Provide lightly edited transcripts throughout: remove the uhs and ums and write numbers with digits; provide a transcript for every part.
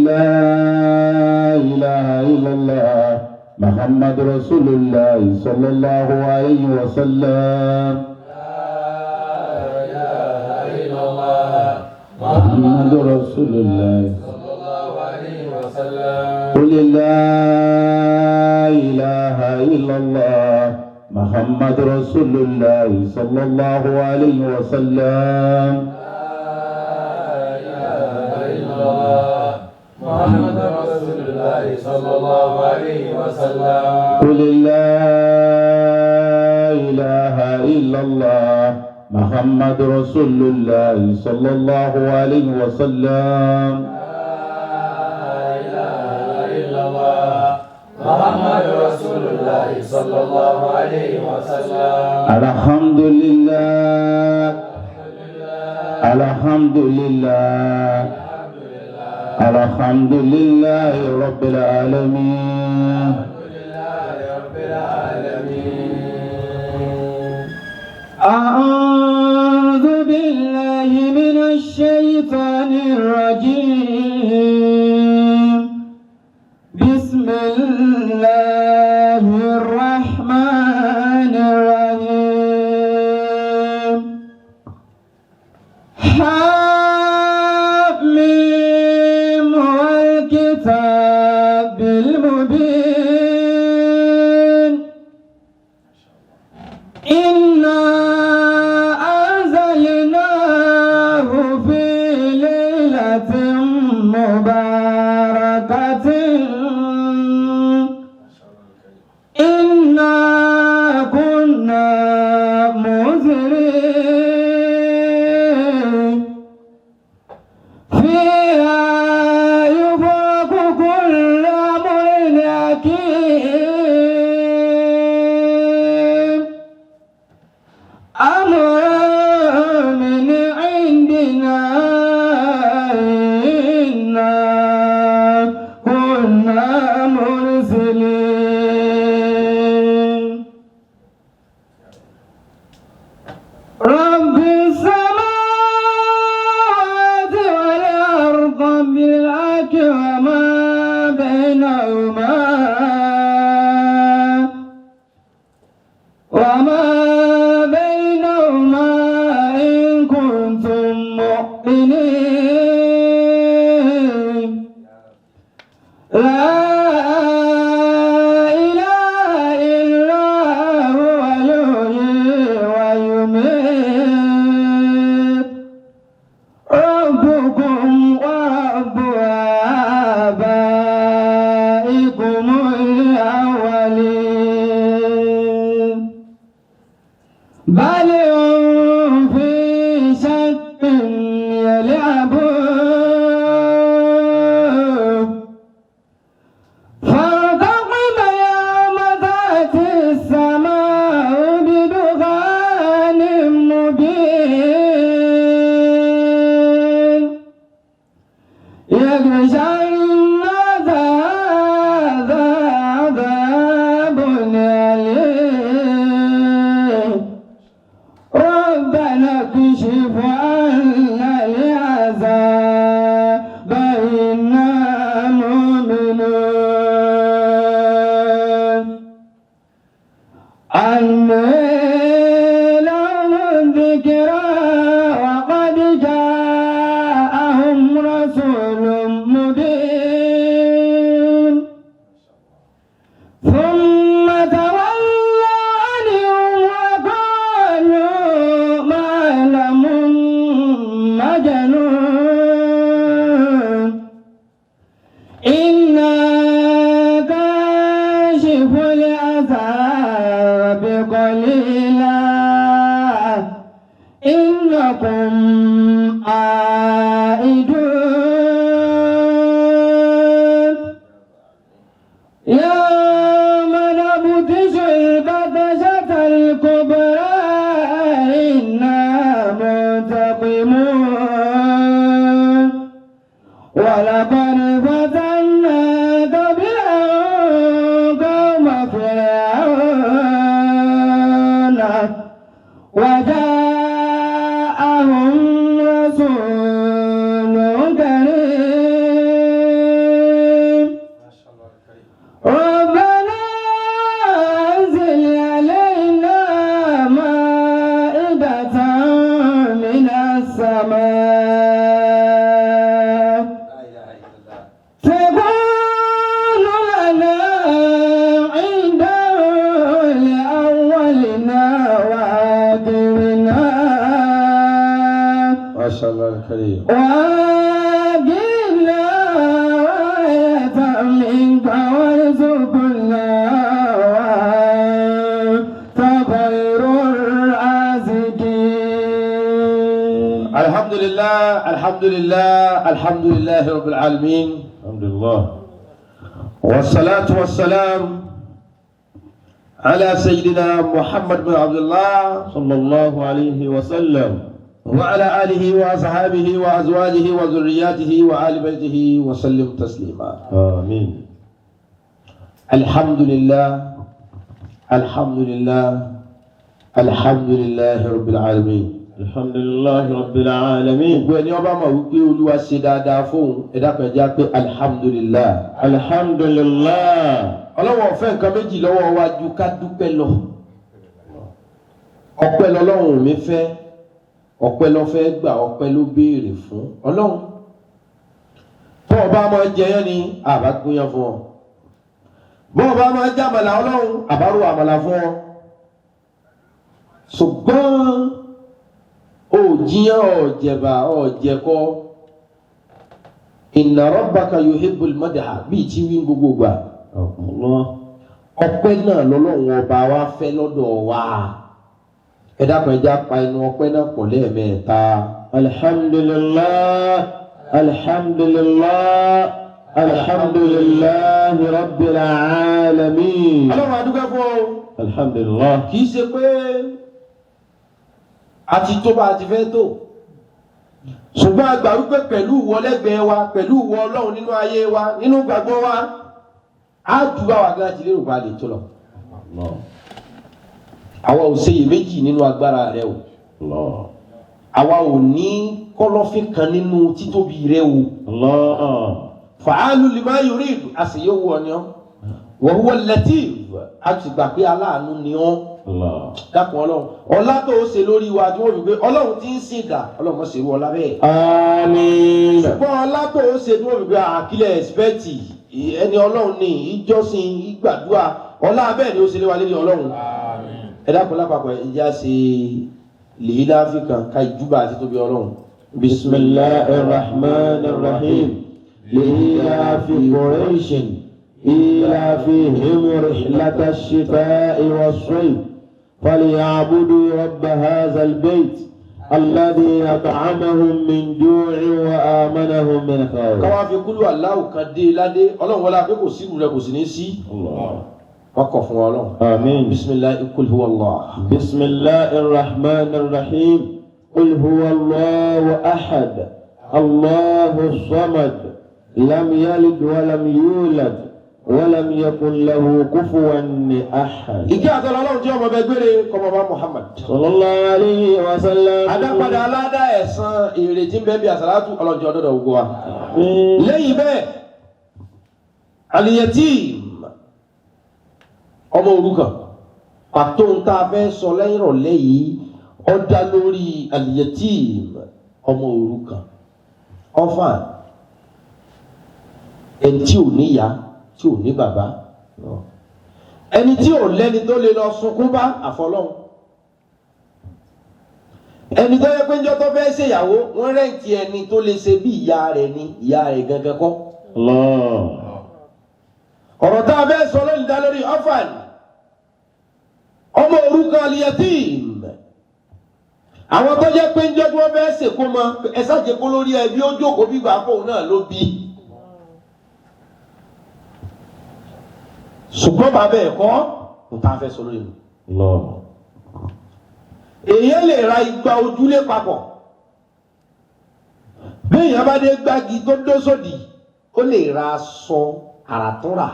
لا إله إلا الله محمد رسول الله صلى الله عليه وسلم. لا إله إلا الله. محمد رسول الله. صلى الله عليه وسلم. قل لا إله إلا الله محمد رسول الله صلى الله عليه وسلم. لا إله إلا الله محمد رسول الله صلى الله عليه وسلم. قل لا إله إلا الله محمد رسول الله صلى الله عليه وسلم. لا إله إلا الله محمد رسول الله صلى الله عليه وسلم. الحمد لله، الحمد لله، الحمد لله رب العالمين. لله رب العالمين. أعوذ بالله من الشيطان الرجيم. بسم الله الرحمن الرحيم. حم والكتاب المبين. إنا أنزلناه في ليلة مباركة. إنا كنا منذرين. فيها يفرق كل أمر حكيم. أمرا من عندنا، إنا كنا مرسلين. رب السماوات والأرض بالحق وما بينهما وما بينهما إن كنتم مؤمنين. لا إله إلا هو يحيي ويميت. ربكم ورب آبائكم الأولين. بل هم في شك يلعبون. فارتقب يوم تأتي السماء بدخان مبين يغشى الناس، هذا عذاب أليم. ربنا اكشف عنا العذاب إنا مؤمنون. أنى لهم الذكرى وقد جاءهم رسول مبين. ثم تولوا عنهم وقالوا ما لم مجنون. إنا كاشف العذاب قليلا إنكم عائدون. يوم نبطش البطشة الكبرى إنا منتقمون. ولقد فتنا قبلهم قوم فرعون وجاءهم رسول كريم. Alhamdulillah, alhamdulillah rabbil alamin. Alhamdulillah. Wassalatu wassalam ala sayyidina Muhammad bin Abdullah Sallallahu alayhi wa sallam. wa ala alihi wa ashabihi wa azwajihi wa zurriyatihi wa ali baytihi wa sallim taslima. Amin. Alhamdulillah, alhamdulillah, alhamdulillah rabbil alamin. Alhamdulillah rabbil alamin. Gbogbo ẹni ọba mọ̀ wípé Olúwa ṣe dáadáa fóun, ẹ dákun ẹ jẹ́ á pé alhamdulillah. Alhamdulillah. Ọlọ́wọ́ ọ̀fẹ́ nǹkan méjì lọ́wọ́ wa ju ká dúpẹ́ lọ. Ọpẹ́ lọ́lọ́run mi fẹ́, ọpẹ́ ló fẹ́ gbà, ọpẹ́ ló béèrè fún Ọlọ́run. Bọ́ ọba máa ń jẹyán ni àbá gúnyán fún ọ. Bọ́ ọba máa ń jàmàlà Ọlọ́run, àbá ro àmàlà fún ọ. Ṣùgbọ́n ó jiyàn, ọ̀jẹ̀bà, ọ̀jẹ̀kọ́. Inna rabbaka yuhibbul madha bíi tí wí gbogbo gbà. Allah. Ọpẹ́ náà lọ́lọ́run ọba wa fẹ́ lọ́dọ̀ wa. Ẹ dákun, ẹ jẹ́ á pa ẹnu ọpẹ́ náà pọ̀ lẹ́ẹ̀mẹ́ta. Alhamdulillah. Alhamdulillah. Alhamdulillah rabbil alamin. Ọlọ́run, a dúpẹ́ fún ọ. Alhamdulillah. Kì í ṣe pé a ti tó bá a ti fẹ́ tó, ṣùgbọ́n a gbà wípé pẹ̀lú ìwọ lẹ́gbẹ̀ẹ́ wa, pẹ̀lú ìwọ Ọlọ́run nínú ayé wa, nínú gbàgbọ́ wa, á ju báwa gan ti lérò bá a lè tó lọ. Allah. Àwa ò ṣe iyèméjì nínú agbára rẹ o. Allah. Àwa ò ní kọ́lọ́fín kan nínú títóbi rẹ o. Allah. Fa'alu lima yurid, a sì yóò wọ ni ọ́. Wa huwa al-latif, a ti gbà pé aláàánú ni ọ́. Allah. Dákun Ọlọ́run, ọlá tó o ṣe lórí wa tí wọ́n fi pé Ọlọ́run ti ń sìn dà, Ọlọ́run mọ̀ ṣerú ọlá bẹ́ẹ̀. Àmín. Ṣùgbọ́n ọlá tó o ṣe tí wọ́n fi pé àkílẹ̀ expect ẹni Ọlọ́run ní ìjọsìn ìgbàdúrà, ọlá bẹ́ẹ̀ ni ó ṣe lé wa lérí Ọlọ́run. Ẹ dákun, lápapọ̀, ẹ jẹ́ á ṣe lèyí láàfin kan ká ìjúbà àti tóbi Ọlọ́run. بسم الله الرحمن الرحيم. لإيلاف قريش إيلافهم رحلة الشتاء والصيف فليعبدوا رب هذا البيت الذي أطعمهم من جوع وآمنهم من خوف. Káwá fi kúlù aláwò kan dé ládé. Ọlọ́run wọlé pé kò sírù rẹ, kò sì ní sí. الله. Wọ́n kọ̀ fún wa, Ọlọ́run. آمين. Bisimilahi kul huwa Allah. بسم الله الرحمن الرحيم. قل هو الله أحد الله الصمد لم يلد ولم يولد ولم يكن له كفوا أحد. Ìkẹ́ àtọ́lọ́ Ọlọ́run tí ọmọ bẹ gbére kọ́mọ bá Muhammad. صلى الله عليه وسلم. Adápadà aládá ẹ̀san èrè tí ń bẹ bí àsàlátù ọlọ́jọ́ ọdọ́dọ̀ gbogbo wa. Lẹ́yìn bẹ́ẹ̀, al-yatim, ọmọ òrukàn, pàtó ń tá a fẹ́ sọ lẹ́yìn ìrọ̀lẹ́ yìí, ó dá lórí al-yatim, ọmọ òrukàn, orphan, ẹni tí ò níyá, tí ò ní bàbá, ẹni tí ò lẹ́ni tó lè lọ sunkún bá àfọlọ́hun, ẹni tó yẹ pé njọ́ tó fẹ́ ṣèyàwó, wọ́n rent ẹni tó lè ṣe bí ìyá rẹ̀ ni, ìyá rẹ̀ gangan kọ́. الله. Ọ̀rọ̀ tá a fẹ́ sọ lónìí dá lórí orphan, ọmọ òrukàn, al-yatim, àwọn tó jẹ́ pé njọ́ tí wọ́n fẹ́ ṣèkó mọ, ẹ ṣáàjẹ́ kó lórí ẹbí ó jókòó bí gbà fóun náà ló bí, ṣùgbọ́n bàbá ẹ̀ kọ́ ń tá a fẹ́ sọ lónìí nù. الله. Èèyàn lè ra igba ojúlé papọ̀, bí èèyàn bá dé gbági tó dósòdì, ó lè ra aṣọ àràtúnrà,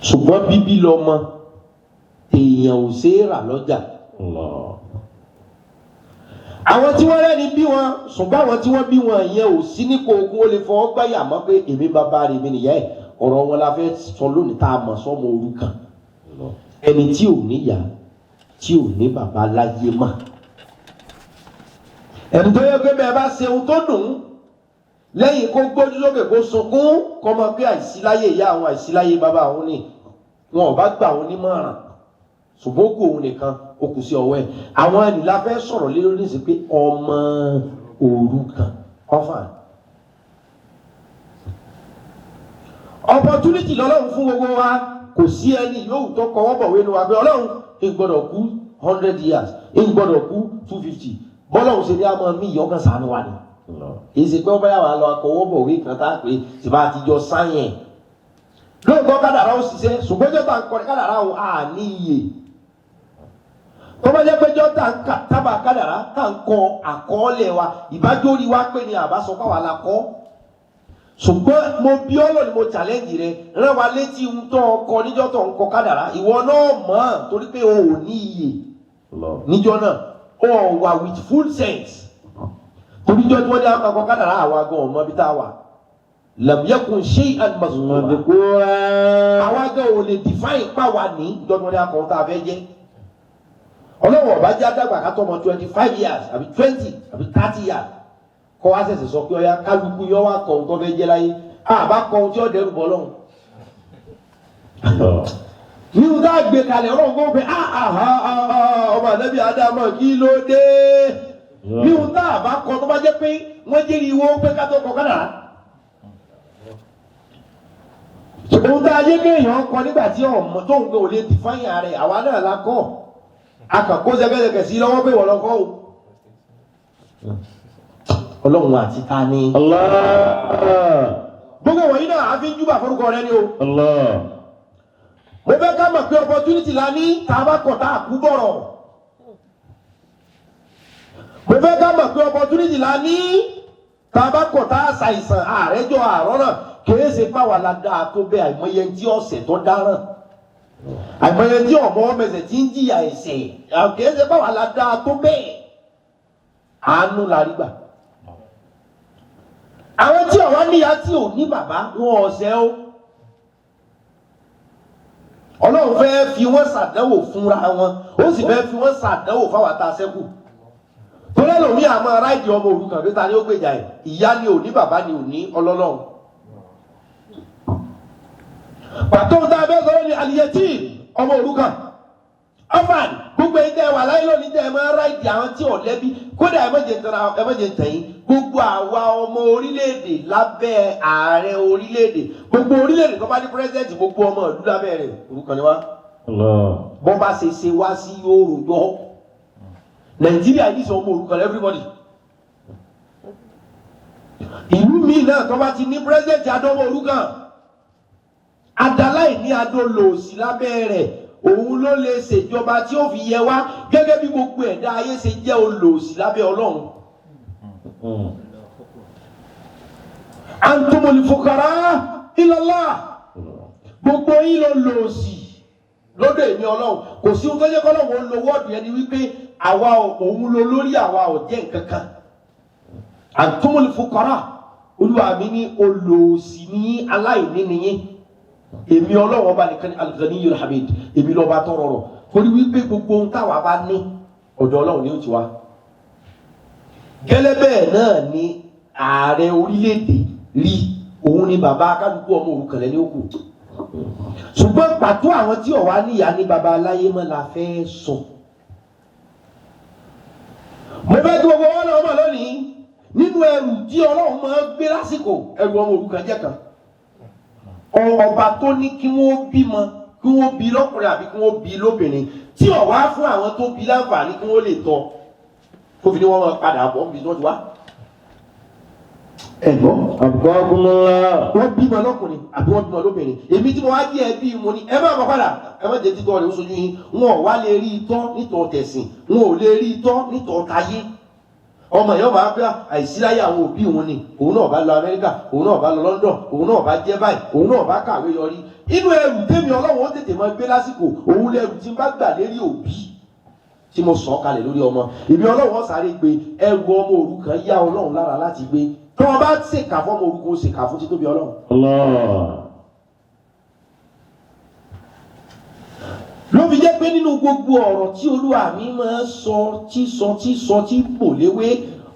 ṣùgbọ́n bíbí lọmọ èèyàn ò ṣeé rà lọ́jà. الله. Àwọn tí wọ́n rẹ́ni bí wọn, ṣùgbọ́n àwọn tí wọ́n bí wọn yẹn ò sí ní kóògùn, ó lè fọwọ́ gbáyà mọ́ pé èmi bàbá rẹ̀, mi nìyá ẹ̀. Ọ̀rọ̀ wọn la fẹ́ sọ lónìí tá a mọ̀ sọ́mọ òrukàn, الله. ẹni tí ò níyà, tí ò ní bàbá láyé mọ́, ẹni tó yẹ pé bẹ́ẹ̀ bá ṣe ohun tó dùn ún, lẹ́yìn kó gbójú sókè kó sunkún, kó mọ̀ pé àìsíláyé ìyá àwọn, àìsíláyé bàbá àwọn ni wọn ò bá gbà wọn nímọ̀ràn, ṣùgbọ́n ó kù òun nìkan, ó kù sí ọwọ́ ẹ̀. Àwọn ẹni la fẹ́ sọ̀rọ̀ lé lórí sí pé ọmọ òrukàn, orphan. Opportunity lọ́lọ́run fún gbogbo wa. Kò sí ẹni yóò tó kọwọ́ bọ̀wé nu wa pé Ọlọ́run ń gbọ́dọ̀ kú 100 years, ń gbọ́dọ̀ kú 250. Bọ́lá òun ṣe ní àmọ́ mí ìyọ́kàn sànú wa ni. Kì í ṣe pé wọ́n bá yà wá lọ akọwọ́ bọ̀wé kan tá a pè tí bá a ti jọ sáyẹn. Lóòótọ́ kádàrá ó ṣiṣẹ́, ṣùgbọ́n jọ́ta ń kọrin kádàrá òun à ní iye. Tó bá jẹ́ pé jọ́ta ń tábà kádàrá tá ń kọ àkọọ́lẹ̀ wa, ìbájórí wa pé ni àbá sọ pé àwa la kọ́. Ṣùgbọ́n mo bí ọ́ lónìí, mo challenge rẹ, rán wa létí ohun tó ọkọ níjọ́ tó ń kọ kádàrá, ìwọ náà mọ̀ ọ́n torí pé o ò ní iye níjọ́ náà, o wà with full sense. Torí jọ́ tí wọ́n ní àwọn akọ kádàrá àwa gan ọmọ bí tá a wà. Lam yakun shay'an mazkura. Àwa gan ò lè define pa wa ní ìjọ́ tí wọ́n ní akọ tá a fẹ́ jẹ́. Ọlọ́wọ́ ọba jẹ́ àdàgbà ká tọmọ 25 years àbí 20 àbí 30 years. Kọ́ wá ṣẹ̀ṣẹ̀ sọ pé ọya kálukú yọ wá kọ ohun tó fẹ́ jẹ́ láyé. Àbá kọ ohun tí ó dẹrù bọ́ lọ́hùn. Ní ohun tá a gbé kalẹ̀ ọlọ́run kó pé ọmọ ànábì Ádámọ̀ kí ló dé? Ní ohun tá a bá kọ tó bá jẹ́ pé wọ́n jẹ́rìí ìwọ pé ká tó kọ kádàrá. Ohun tá a yé kéèyàn kọ nígbà tí ọmọ tó ń gbé ò lè define rẹ̀, àwa náà la kọ́. A kàn kó sẹ́kẹ́sẹ́kẹ́ sí lọ́wọ́ pé wọ́n lọ kọ́ o. Ọlọ́run àti ta ni. Allah. Gbogbo wọ̀nyí náà a fi ń júbà forúkọ rẹ ni o. Allah. Mo fẹ́ ká mọ̀ pé opportunity la ní tá a bá kọ̀ tá a kú bọ̀rọ̀. Mo fẹ́ ká mọ̀ pé opportunity la ní tá a bá kọ̀ tá a ṣàìsàn àrẹ́jọ àrọ́nà kìí ṣe páwa la dáa tó bẹ́ẹ̀. Àìmọye tí ọ̀sẹ̀ tó dáràn, àìmọye tí ọmọ ọmọẹsẹ̀ tí ń jìyà ẹ̀ṣẹ̀, kìí ṣe páwa la dáa tó bẹ́ẹ̀. Àánú la rí gbà. Àwọn tí ọ̀wá níyà tí ò ní bàbá wọn ọ̀sẹ̀ o. Ọlọ́run fẹ́ fi wọ́n ṣàdánwò fúnra wọn, ó sì fẹ́ fi wọ́n ṣàdánwò fáwọn tá a ṣẹ́kù. Torí ẹlòmíì àmọ́ ráìdì ọmọ òrukàn pé ta ni ó gbèjà ẹ̀, ìyá ni ò ní, bàbá ni ò ní, ọlọ́lọ́run. Pàtó tá a fẹ́ sọ̀rọ̀ ni àlìyẹtì ọmọ òrukàn ọ̀fàn. Gbogbo ẹ̀yin tẹ́ wà láyé lónìí tẹ́ ẹ máa ráìdì àwọn tí ò lẹ́bí, kódà ẹ má jẹ́ tẹ̀ra, ẹ má jẹ́ tẹ̀yìn. Gbogbo àwa ọmọ orílẹ̀-èdè lábẹ́ ààrẹ orílẹ̀-èdè, gbogbo orílẹ̀-èdè tó bá ní president, gbogbo ọmọ ìlú lábẹ́ rẹ̀ òrukàn ni wá. Allah. Bọ́n bá ṣe ṣe wá sí yóò rojọ́. Nàìjíríà yìí sọ ọmọ òrukàn everybody. Ìlú míì náà tó bá ti ní president adọ́mọ òrukàn, adaláì ní adólòsì lábẹ́ rẹ̀, òun ló lè ṣèjọba tí ó fi yẹ wá gẹ́gẹ́ bí gbogbo ẹ̀dá ayé ṣe jẹ́ olòṣì lábẹ́ Ọlọ́run. Antumul fukara ilallah. Gbogbo yín ló lòṣì lọ́dọ̀ èmi Ọlọ́run. Kò sí ohun tó jẹ́ kọ́lọ́run ó lo wọ́ọ̀dù yẹn ni wípé àwa òun ló lórí, àwa ò jẹ́ nǹkan kan. Antumul fukara, Olúwa mi ní olòṣì ní aláìní nìyẹn. Èmi Ọlọ́run ọba nìkan ní al-Ghaniyyul Hamid, èmi lọ́ba tọrọ rọ̀, torí wípé gbogbo ohun táwa bá ní ọ̀dọ̀ Ọlọ́run ni ó ti wá. Gẹ́lẹ́ bẹ́ẹ̀ náà ni ààrẹ orílẹ̀-èdè rí, òun ni bàbá kálukú ọmọ òrukàn lẹ́ni ó kù. Ṣùgbọ́n pàtó àwọn tí ọ̀wá níyà ní baba aláyé mọ́ la fẹ́ sọ. Mo fẹ́ kí gbogbo wọn náà mọ̀ lónìí, nínú ẹrù tí Ọlọ́run máa ń gbé lásìkò, ẹrù ọmọ òrukàn jẹ́ kan. Ọba tó ní kí wọ́n bímọ, kí wọ́n bí lọ́kùnrin àbí kí wọ́n bí lóbìnrin, tí ó wá fún àwọn tó bí láǹfààní kí wọ́n lè tọ́, tó fi ní wọ́n máa padà bọ̀ níbi tí wọ́n ti wá. Ẹ̀gbọ́n, Abqakumullah. wọ́n bímọ lọ́kùnrin àbí wọ́n bímọ lóbìnrin, èmi tí mo wá jẹ́ ẹbí mo ní ẹ má bọ̀ padà, ẹ má jẹ́ títọ́ rẹ̀ ó sojú yín. Wọn ò wá lè rí itọ́ nítọ́ tẹ̀sìn, wọn ò lè rí itọ́ nítọ́ tayé. Ọmọ yẹn máa bá àìsíláyà àwọn òbí òun ni, òun náà bá lọ Amẹ́ríkà, òun náà bá lọ London, òun náà bá jẹ́ báyìí, òun náà bá kàwé yọrí. Inú ẹrù tèmi Ọlọ́run ó tètè máa gbé lásìkò, òun lẹrù tí n bá gbà lérí òbí tí mo sọ kalẹ̀ lórí ọmọ. Èmi Ọlọ́run ó sáré gbé ẹrù ọmọ òrukàn yá Ọlọ́run lára láti gbé. Tí wọ́n bá ṣèkà fún ọmọ òrukàn, ó ṣèkà fún títóbi Ọlọ́run. Allah. Ló fi jẹ́ pé nínú gbogbo ọ̀rọ̀ tí Olúwa mi máa ń sọ, tí sọ tí sọ tí bò léwé,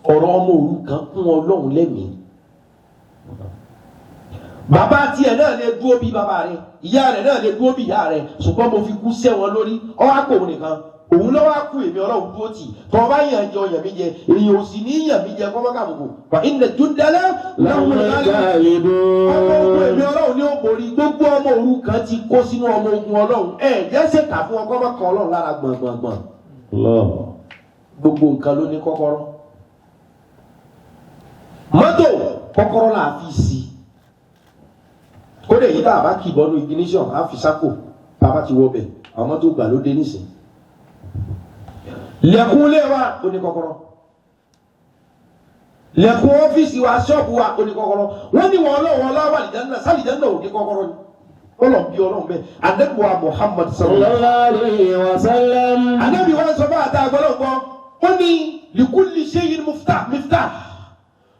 ọ̀rọ̀ ọmọ òrukàn kún Ọlọ́run lẹ́mìí. Bàbá tiẹ̀ náà lè dúró bí bàbá rẹ̀, ìyá rẹ̀ náà lè dúró bí ìyá rẹ̀, ṣùgbọ́n mo fi kú sẹ́wọ̀n lórí, ọ wá kó òun nìkan, òun lọ́wọ́ á kú, èmi Ọlọ́run dúró tì. Tọ́ ọba yàn jẹ ọyàn mi jẹ, èyàn ò sì ní yàn mí jẹ kọ́mọ́kàbùkù. Fa inna jundana lahumul ghalibun. Ọmọ ogun èmi Ọlọ́run ní ó borí. Gbogbo ọmọ òrukàn ti kó sínú ọmọ ogun Ọlọ́run. Ẹ jẹ́ ṣèkà fún ọkọ́ mọ́kàn Ọlọ́run lára gbọ̀ngbọ̀ngbọ̀n. Allah. Gbogbo nǹkan ló ní kọ́kọ́rọ́. Mọ́tò, kọ́kọ́rọ́ là á fi sí. Kódà èyí tá a bá kì bọ́nú ignition, á fi sápò tá a bá ti wọ bẹ̀. Àwọn mọ́tò gbà ló dé nísìn. Lẹ̀kùn ilé wa, ó ní kọ́kọ́rọ́. Lẹ̀kùn ọ́fíìsì wa, ṣọ́ọ̀bù wa, ó ní kọ́kọ́rọ́. Wọ́n ní wọn ọlọ́wọ́ ọlọ́wọ́ àlìjánnà, sálìjánnà ò ní kọ́kọ́rọ́ ni? Ọlọ́run bí Ọlọ́run bẹ́ẹ̀. Ànábì wa Muhammad sallallahu alayhi wa sallam. Ànábì wa sọ fún àtà àgbọ̀lọ́gbọ́, ó ní likulli shay'in miftah miftah.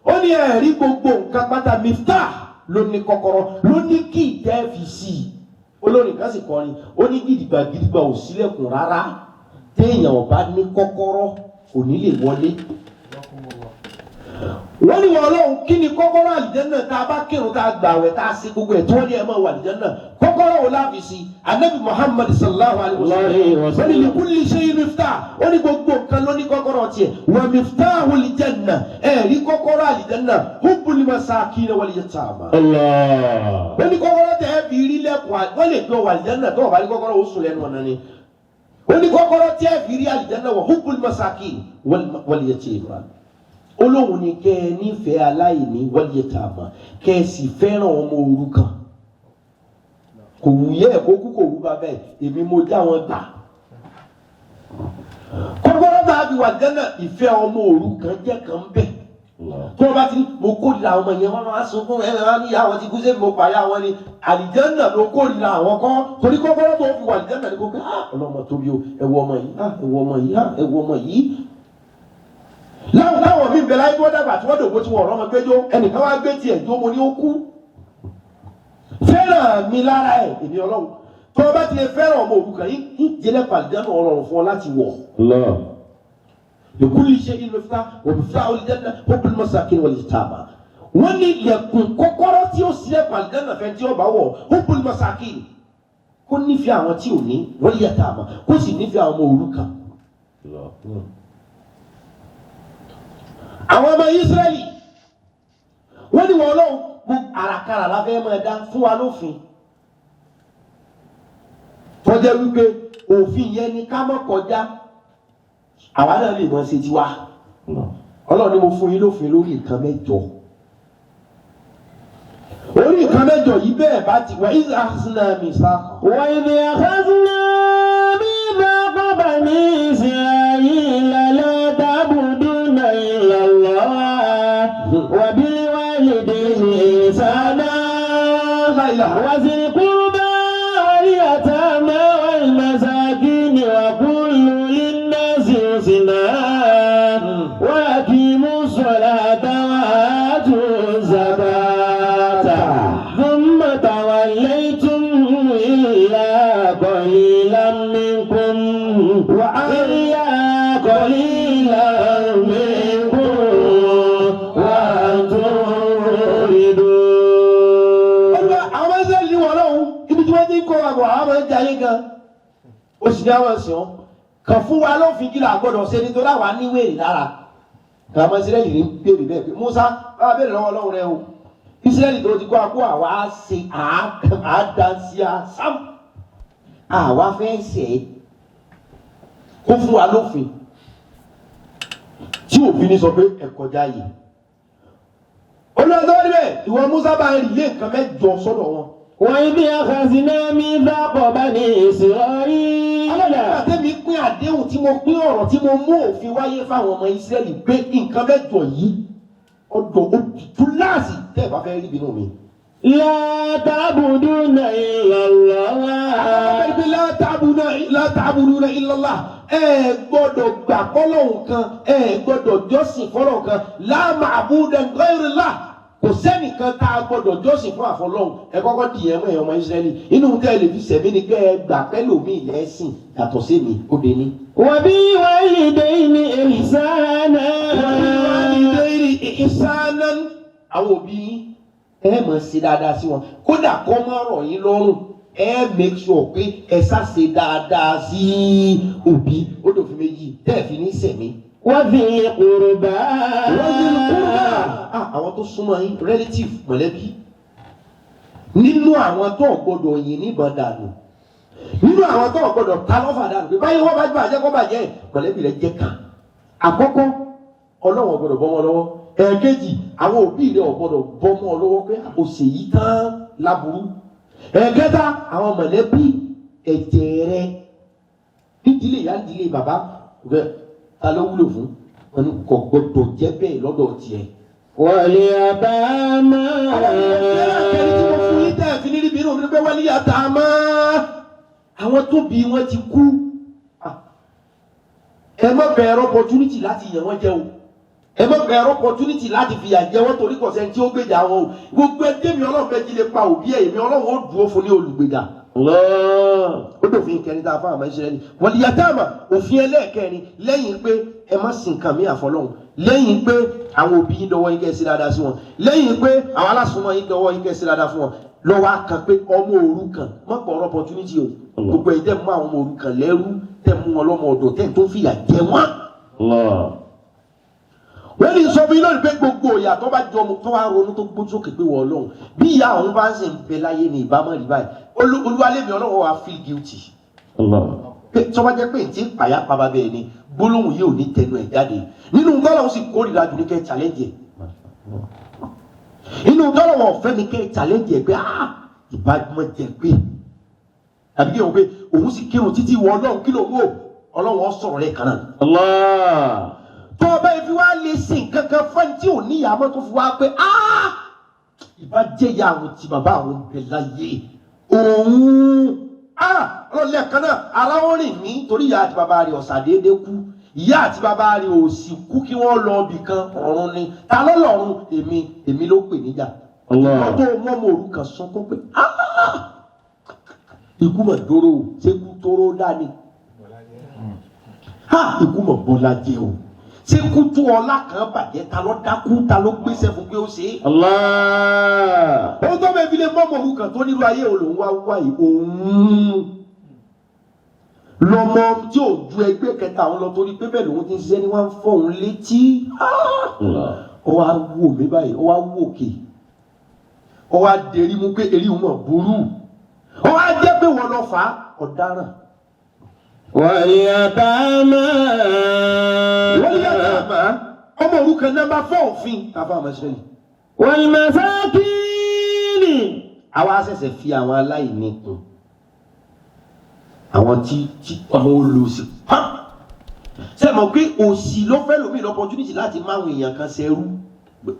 Ó ní ẹ̀rí gbogbo nǹkan pátá, miftah ló ní kọ́kọ́rọ́, ló ní kí ìtẹ́ fi sí i. Olórin kan sì kọrin, ó ní gidigba gidigba ò sílẹ̀kùn rárá, téèyàn ò bá ní kọ́kọ́rọ́, kò ní lè wọlé. Wọ́n ní wọn Ọlọ́run, kí ni kọ́kọ́rọ́ àlìjẹ́nà? Tá a bá kírun, tá a gbàwẹ̀, tá a ṣe gbogbo ẹ̀ tí wọ́n ní ẹ̀ máa wà àlìjẹ́nà, kọ́kọ́rọ́ wo láàfin sí? Anabi Muhammad sallallahu alayhi wa sallam, wọ́n ní likulli shay'in miftah. Ó ní gbogbo nǹkan ló ní kọ́kọ́rọ́ tiẹ̀. Wa miftahul janna, ẹ̀ rí kọ́kọ́rọ́ àlìjẹ́nà, hubbul masakin wal yatama. Allah. Wọ́n ní kọ́kọ́rọ́ tẹ̀ ẹ́ fi rí lẹ́kùn, wọ́n lè gbé wà àlìjẹ́nà, tó o bá rí kọ́kọ́rọ́, ó sùn lẹ́nu ọ̀nà ni. Ó ní kọ́kọ́rọ́ tí ẹ fi rí àlìjẹ́nà wọ̀, hubbul masakin wal yatama. Olóhùn ni kẹ́ ẹ nífẹ̀ẹ́ aláìní, wal yatama, kẹ́ ẹ sì fẹ́ràn ọmọ òrukàn. Kò wù yẹ kó kú, kò wù bàbá ẹ̀, èmi mo dá wọn gbà. Kọ́kọ́rọ́ bá fi wà àlìjẹ́nà, ìfẹ́ ọmọ òrukàn jẹ́ kan bẹ́ẹ̀. Tí wọ́n bá ti ní mo kórìíra àwọn ọmọ yẹn, wọ́n máa sunkún ẹ̀, wọ́n ní àwọn ti kú sí, mo pààyà wọn ni. Àlìjẹ́nà ló kórìíra àwọn kọ́, torí kọ́kọ́rọ́ tó fi wà àlìjẹ́nà ní kókó. Ah, ọlọ́mọ tóbi o! Ẹ wo ọmọ yìí! Ah, ẹ wo ọmọ yìí! Ah, ẹ wo ọmọ yìí! Láwọn míì bẹ láyé tí wọ́n dàgbà, tí wọ́n dògbò, tí wọ́n ọ̀rọ̀ ọmọ gbẹ́jọ́, ẹnìkan wá gbé tiẹ̀ jó, mo ní ó kú. Fẹ́ràn mi lára ẹ̀, èmi Ọlọ́run. Tó o bá ti lè fẹ́ràn ọmọ òrukàn yìí, ń jẹ́lẹ̀ pàlìjẹ́nà ọlọ́run fún ọ láti wọ̀. Allah. لكل شيء مفتاح ومفتاح الجنة حب المساكين واليتامى. Wọ́n ní ilẹ̀kùn, kọ́kọ́rọ́ tí ó ṣílẹ̀kùn àlìjánnà fẹ́ tí ó bá wọ̀, حب المساكين, kó nífẹ̀ẹ́ àwọn tí ò ní, واليتامى, kó sì nífẹ̀ẹ́ àwọn ọmọ òrukàn. Allah. Àwọn ọmọ Ísírẹ́lì, wọ́n ní wọ́n lọ́wọ́ gbogbo àràkàrà la fẹ́ máa dá, fún wa lófin tọ́jẹ́ wípé òfin yẹn ni ká má kọjá, àwa náà lè mọ̀ ṣe tiwa. Allah. Ọlọ́run ni mo fún yín lófin lórí nǹkan mẹ́jọ. Orí nǹkan mẹ́jọ yìí, bẹ́ẹ̀ bá ti wà ìzà sinmi sá. وإذ أخذنا ميثاق بني إسرائيل لا تعبدون إلا الله وبالوالدين إحسانا لا إله. وذي القربى واليتامى والمساكين وقولوا للناس حسنا وأقيموا الصلاة وآتوا الزكاة ثم توليتم إلا قليلا منكم إلا قليلا منكم وأنتم معرضون. Olúwa, àwọn Ísírẹ́lì wọ̀ lọ́hùn ibi tí wọ́n ti ń kọ́ wa bọ̀, àwọn máa ń jayé gan. Ó sì ní àwọn ẹ̀sìn ọ́ kàn fún wa lófin, kí la gbọ́dọ̀ ṣe, nítorí àwa níwèrè lára. Kà àwọn Ísírẹ́lì ní béèrè bẹ́ẹ̀ pé, Musa, báwa béèrè lọ́wọ́ Ọlọ́run rẹ o. Ísírẹ́lì tó ti kọ́ akó, àwa ṣe àádánsíá sám, àwa fẹ́ ṣe é, kó fún wa lófin tí òfin ní sọ pé ẹ kọjá yìí. Olúwa tó wá níbẹ̀, ìwọ Musa, bá ń rí ilé nǹkan mẹ́jọ sọ́dọ̀ wọn. وإذ أخذنا ميثاق بني إسرائيل. Ọlọ́run, tẹ́mi pín àdéhùn, tí mo pín ọ̀rọ̀, tí mo mú òfin wáyé fáwọn ọmọ Ísírẹ́lì pé nǹkan mẹ́jọ yìí ọdọ̀ túláàsì tẹ́ ẹ̀ bá fẹ́ rí ìbínú mi. لا تعبدون إلا الله. Àkọ́kọ́ bẹ́ẹ̀, la ta'buduna illa Allah. Ẹ gbọ́dọ̀ gbà fọ́lọ́hun kan, ẹ gbọ́dọ̀ jọ́sìn fọ́lọ́hun kan. La ma'buda ghayrullah, kò sẹ́nìkan tá a gbọ́dọ̀ jọ́sìn fún àfọlọ́hun. Ẹ kọ́kọ́ dì ẹ̀ mọ́ ẹ̀yọ́ ọmọ Ísírẹ́lì, inú tẹ́ ẹ lè fi sẹ̀mí ni kẹ́ ẹ gbà pẹ́lòmíì lẹ́sìn yàtọ̀ sí mi, ó dé ní. وبالوالدين إحسانا. وبالوالدين إحسانا. Àwọn òbí yín, ẹ máa ṣe dáadáa sí wọn, kódà kọ́ mọ́ rọ̀ yín lọ́rùn, ẹ make sure pé ẹ ṣá ṣe dáadáa sí òbí. Ó dòfin méjì tẹ́ ẹ fi ní sẹ̀mí. وذي القربى. Wọ́n ní kúrò àwọn tó súnmọ́ yín, relative, mọ̀lẹ́bí, nínú àwọn tó gbọ́dọ̀ yìn níbọn dànù, nínú àwọn tó gbọ́dọ̀ ta lọ́fà dànù pé báyìí wọ́n bá bàjẹ́ kó bàjẹ́, mọ̀lẹ́bí rẹ̀ jẹ́ kan. Àkọ́kọ́, Ọlọ́run ò gbọ́dọ̀ bọ́ mọ́ lọ́wọ́. Ẹ̀ẹ̀kejì, àwọn òbí rẹ̀ ò gbọ́dọ̀ bọ́ mọ́ lọ́wọ́ pé o ṣe yìí tán láburú. Ẹ̀ẹ̀kẹta, àwọn mọ̀lẹ́bí ẹ̀jẹ̀ rẹ̀ nídìílé ìyá, nídìílé bàbá rẹ̀, ta ló wúlò fún wọn ni kò gbọ́dọ̀ jẹ́ bẹ́ẹ̀ lọ́dọ̀ tiẹ̀. واليتامى. Ẹni tí mo fún yín tẹ́ ẹ̀ fi ní ríbi inú mi ni pé واليتامى, àwọn tó bí wọn ti kú. Ẹ má bẹ̀rẹ̀ opportunity láti yàn wọ́n jẹ o. Ẹ má bẹ̀rẹ̀ opportunity láti fìyà jẹ wọ́n, torí kò sẹ́ni tí ó gbèjà wọn o. Gbogbo ẹni mi Ọlọ́run fẹ́ jí lè pa òbí ẹ̀, èmi Ọlọ́run ó dúró fún ní olùgbèjà. Allah. Ó dòfin kẹrin tá a fáwọn ọmọ Ísírẹ́lì. واليتامى, òfin ẹlẹ́ẹ̀kẹrin, lẹ́yìn pé ẹ má sin nǹkan mí àfọlọ́hun, lẹ́yìn pé àwọn òbí yín dọwọ́ yín kẹ́ ẹ sí dáadáa sí wọn, lẹ́yìn pé àwọn alásùnmọ́ yín dọwọ́ yín kẹ́ ẹ sí dáadáa fún wọn, lọ́wọ́ á kan pé ọmọ òrukàn má pọ̀ ọ̀rọ̀ opportunity o. Gbogbo ẹ̀yin tẹ́ mú àwọn ọmọ òrukàn lẹ́rú, tẹ́ mú wọn lọ́mọ ọ̀dọ̀, tẹ́ tó fìyà jẹ wọ́n. Allah. Wọ́n ní sọ fún yín lónìí pé gbogbo ìyà tó bá jọ ọmọ tó wá ronú tó gbójú sókè pé wọ́n Ọlọ́run, bí ìyá òun bá ń sìn bẹ láyé ní ìbámọ́ rí báyìí, Olúwalémi Ọlọ́run wa feel guilty. Allah. Pé tó bá jẹ́ pé ntí pàyà pàbà bẹ́ẹ̀ ni, gbólóhùn yìí ò ní tẹnu ẹ̀ jáde. Nínú tọ́lọ́hún sì kórìíra jù ní kẹ́ challenge ẹ̀. Inú tọ́lọ́hún ọ̀fẹ́ ní kẹ́ challenge ẹ̀ pé, ah, ìbámọ́ jẹ pé àbí kí òun pé òun sì kírun títí wọ Ọlọ́run, kí lòun wò, Ọlọ́run ó sọ̀rọ̀ rẹ̀ kan náà. Allah. Tó o bá fi wá lè sin kankan fún tí ò ní ìyá mọ́, tó fi wá pé, ah, ìbá jẹ́ ìyá àwọn tí bàbá àwọn bẹ̀ láyé òun, ah, ọlọ́lẹ̀ kan náà ara ó rìn mí, torí ìyá àti bàbá rẹ̀ ọ̀sà déédéé kú, ìyá àti bàbá rẹ̀ ò sì kú kí wọ́n lọ ibì kan, ọ̀run ni. Ta lọ́lọ́run? Èmi ló pè níjà. Allah. Tó mọ́ mọ́ òrukàn sunkún pé, ah, ikú mọ̀ dóró o, ṣé kú tóró dání? Ha, ikú mọ̀ bọ́lá jẹ́ o, ṣé kú tó ọlá kan bàjẹ́? Ta ló dákú? Ta ló gbéṣẹ́ fún pé ó ṣe é? Allah. Ohun tó bẹ́ẹ̀ fi lè mọ́ ọmọ òrukàn tó nílò ayé òun wá wá yìí, òun lọmọ tí ò ju ẹgbẹ́ kẹta òun lọ, torí pé bẹ́ẹ̀ lòun ti ń ṣiṣẹ́ ní wọ́n ń fọ́ òun létí. Allah. Ó wá wò mí báyìí, ó wá wò òkè, ó wá derí mú pé eré òun mọ̀ burú, ó wá jẹ́ pé wọ́n lọ fà á, ọ̀daràn. واليتامى. Wọ́n ní yàtọ̀ àmà ọmọ òrukàn number 4 òfin tàbá àmọ́ ṣẹlẹ̀. والمساكين. Àwa ṣẹ̀ṣẹ̀ fi àwọn aláìní kún, àwọn tí àwọn olòṣì pam ṣe mọ̀ pé òṣì ló fẹ́ lómi l'opportunity láti máwọn èèyàn kan ṣẹrú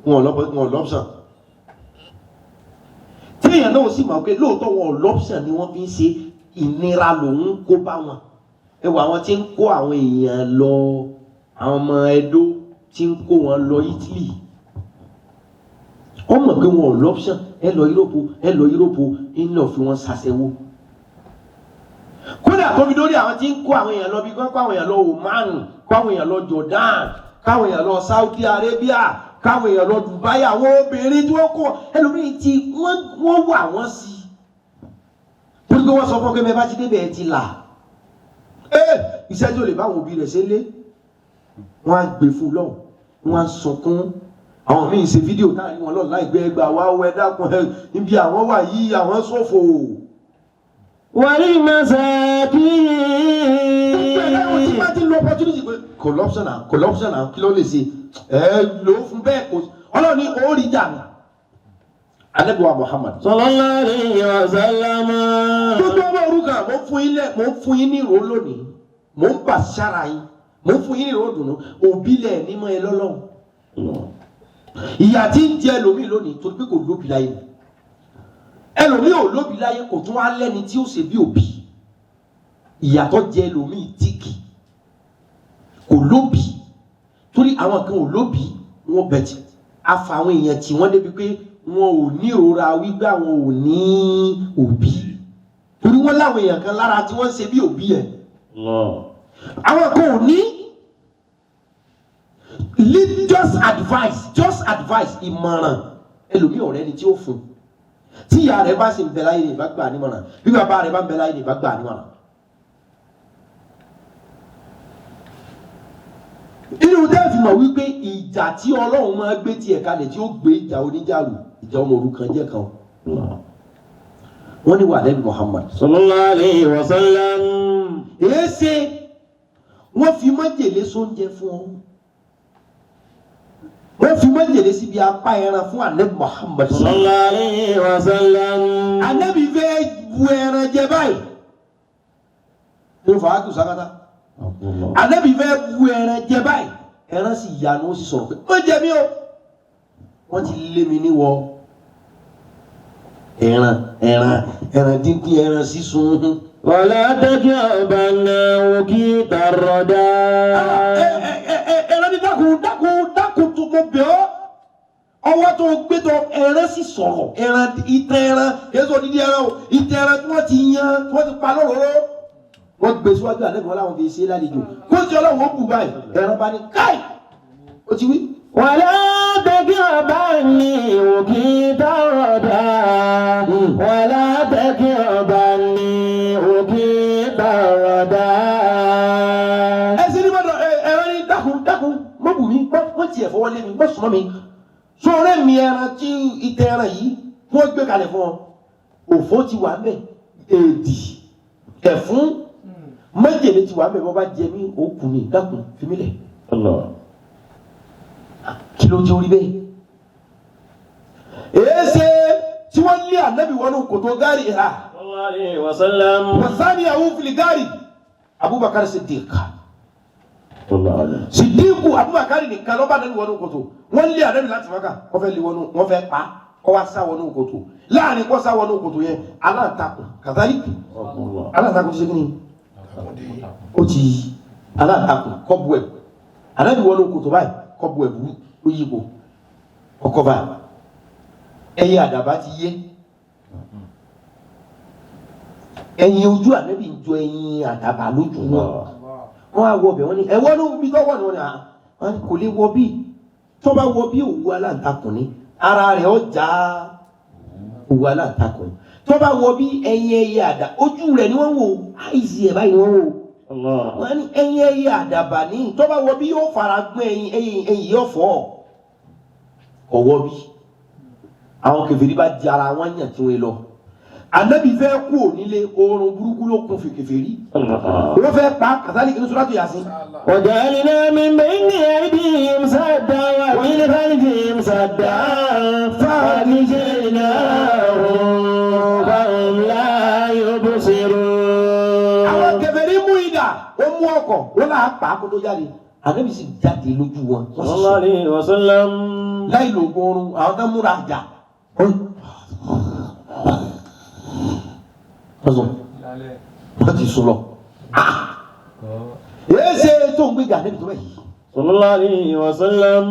wọn lọ́pọ̀ wọn l'option, tí èèyàn náà sì mọ̀ pé lóòótọ́ wọn l'option ni wọ́n fi ń ṣe ìnira lòun kó bá wọn. Ẹ wọ àwọn tí ń kó àwọn èèyàn lọ, àwọn ọmọ Ẹdó tí ń kó wọn lọ Italy, wọ́n mọ̀ pé wọn ò l'option. Ẹ lọ Yúróòpù, ẹ lọ Yúróòpù, ń lọ fi wọn ṣàṣẹwó. Kódà tó fi dórí àwọn tí ń kó àwọn èèyàn lọ bí kó àwọn èèyàn lọ Oman, kó àwọn èèyàn lọ Jordan, káwọn èèyàn lọ Saudi Arabia, káwọn èèyàn lọ Dubai, àwọn obìnrin tí wọ́n kó ẹlòmíín tí wọ́n wà wọ́n sí torí pé wọ́n sọ fún ọ pé bẹ́ẹ̀ bá ti débẹ̀ ẹ ti là. Ẹ iṣẹ́ tí ò lè bá àwọn òbí rẹ̀ ṣe lé, wọ́n á gbé fún lọ́hùn, wọ́n á sunkún. Àwọn míì ṣe fídíò táàrí wọn lọ́nà láìpẹ́, ẹgbà wá wọ, ẹ dákun, ẹ níbi àwọn wà yìí, àwọn ṣòfò. والمساكين. Gbogbo ẹ̀ láwọn tí bá ti lo opportunity pé corruption na corruption na, kí ló lè ṣe, ẹ lò ó fún bẹ́ẹ̀, kò Ọlọ́run ní orí jà ní. Ànábì wa Muhammad. صلى الله عليه وسلم. Gbogbo ọmọ òrukàn, mo ń fún yín lẹ, mo ń fún yín ní ìró lónìí, mo ń bà sára yín, mo ń fún yín ní ìró dùnú. Òbí lẹ̀ nímọ̀ ẹ lọ́lọ́run. Ìyà tí ń jẹ ẹlòmíì lónìí torí pé kò lóbi láyé, ẹlòmíì ò lóbi láyé, kò tún wá lẹ́ni tí ó ṣe bí òbí. Ìyà tó jẹ ẹlòmíì tíkì, kò lóbi torí àwọn kan ò lóbi wọn bẹ̀tì afa àwọn èèyàn tí wọ́n débi pé wọn ò ní ìrora wípé àwọn ò ní òbí, torí wọ́n láwọn èèyàn kan lára tí wọ́n ń ṣe bí òbí ẹ̀. Allah. Àwọn kan ò ní. Lead just advice, just advice, ìmọ̀ràn. Ẹlòmíì ọ̀rẹ́ ni tí ó fún, tí ìyá rẹ̀ bá sì ń bẹ láyé ní ìbá gbà nímọ̀ràn, bí bàbá rẹ̀ bá ń bẹ láyé ní ìbá gbà nímọ̀ràn. Inú dẹ́ẹ̀fì mọ̀ wípé ìjà tí Ọlọ́run máa gbé tiẹ̀ kalẹ̀, tí ó gbé ìjà oníjàlù, ìjà ọmọ òrukàn jẹ́ kan. Allah. Wọ́n ní wà lẹ́nu Muhammad. صلى الله عليه وسلم. Èéṣe wọ́n fi májèlé sóúnjẹ fún ọ? Wọ́n fi májèlé síbi apá ẹran fún Anabi Muhammad. Sallallahu alayhi wa sallam. Anabi fẹ́ bu ẹran jẹ báyìí. Ní fàákù sákátá. Anabi fẹ́ bu ẹran jẹ báyìí. Ẹran sì yanu, ó sì sọ̀rọ̀ pé ó jẹ mí o. Wọ́n ti lé mi níwọ̀. Ẹran ẹran ẹran díndín, ẹran sísun. Wala taqrabanna wukita ar-rada. Ẹran ní dákun dákun dákun tó mo bẹ̀ ọ́. Ọwọ́ tó gbé tó ẹran sì sọ̀rọ̀, ẹran ìtẹ̀ ẹran èso dídí ẹran o, ìtẹ̀ ẹran tí wọ́n ti yan, tí wọ́n ti pa lóróró, wọ́n gbé síwájú àlẹ́ wọn láwọn fi ṣe é lálejò kó tí ọlọ́run ó bù báyìí, ẹran bá ní káì ó ti wí. Wala taqrabanni wukita ar-rada. Wala taqrabanni wukita ar-rada. Ẹ sì ní bọ́dọ̀ ẹran ní dákun dákun mọ́ bù mí, mọ́ tiẹ̀ fọwọ́ lé mi, mọ́ sùnmọ́ mi sóòrè mi. Ẹran tí ìtẹ̀ ẹran yìí wọ́n gbé kalẹ̀ fún ọ, òfó ti wà ń bẹ̀, èdì ẹ̀fún májèlé ti wà ń bẹ̀, bọ́ bá jẹ mí òkú ni, dákun fi mí lẹ̀. Allah. Kí ló jẹ́ orí bẹ́ẹ̀? Èéṣe tí wọ́n lé ànábì wọnú kòtò gárì ìhà. Sallallahu alayhi wa sallam. Wàsáni àwọn fìlì gárì Abubakar Siddiq. Sallallahu alayhi. Siddiqu Abubakar nìkan ló bá ànábì wọnú kòtò. Wọ́n lé ànábì láti Mákà, wọ́n fẹ́ lé wọnú, wọ́n fẹ́ pa kọ́ wá sá wọnú kòtò. Láàrin kọ́ sá wọnú kòtò yẹn, aláǹtakùn kàtàlíkì. Allah. Aláǹtakùn ti ṣe kí ni? Ó ti aláǹtakùn kọ́ bu ẹ̀. Ànábì wọnú kòtò báyìí, kọ́ bu ẹ̀ bú, ó yípo ọkọ̀ báyìí, ẹyẹ àdàbà ti yé ẹyin ojú ànábì ń jọ ẹyin àdàbà lójú wọn. Wọn á wọ ọbẹ, wọn ni ẹwọ ló bí tọwọ ni wọn ni wọn ni kò lè wọ bí tó bá wọ bí òwú aláǹtakùn ni ara rẹ̀ ó já òwú aláǹtakùn, tó bá wọ bí ẹyin ẹyẹ àdà ojú rẹ̀ ni wọ́n wò, àìsí ẹ̀ báyìí ni wọ́n wò. Allah. Wọ́n ní ẹyin ẹyẹ àdàbà ní tó bá wọ bí yóò fara gbọ́n ẹyin ẹyin ẹyin yóò fọ́ ọwọ́ bí àwọn kèfèrí bá di ara wọn yàn tí wọ́n lọ. Ànábì fẹ́ kú onílé, oorun burúkú ló kún fi kèfèrí. Allah. Wọ́n fẹ́ pa kàtàlí kí ní Suratu Yasin. وجعلنا من بين أيديهم سدا ومن خلفهم سدا فأغشيناهم فهم لا يبصرون. Àwọn kèfèrí mú idà, ó mú ọkọ̀, wọ́n là pa á kó tó jáde. Ànábì sì jáde lójú wọn, wọ́n sì Sallallahu sùn. alayhi wa sallam. Láì lògùn oorun, àwọn tó múra àjà wọ́n sùn, wọ́n ti sùn lọ. Èé ṣe tó ń gbéga ànábì tó bẹ̀ yìí? Sallallahu alayhi wa sallam.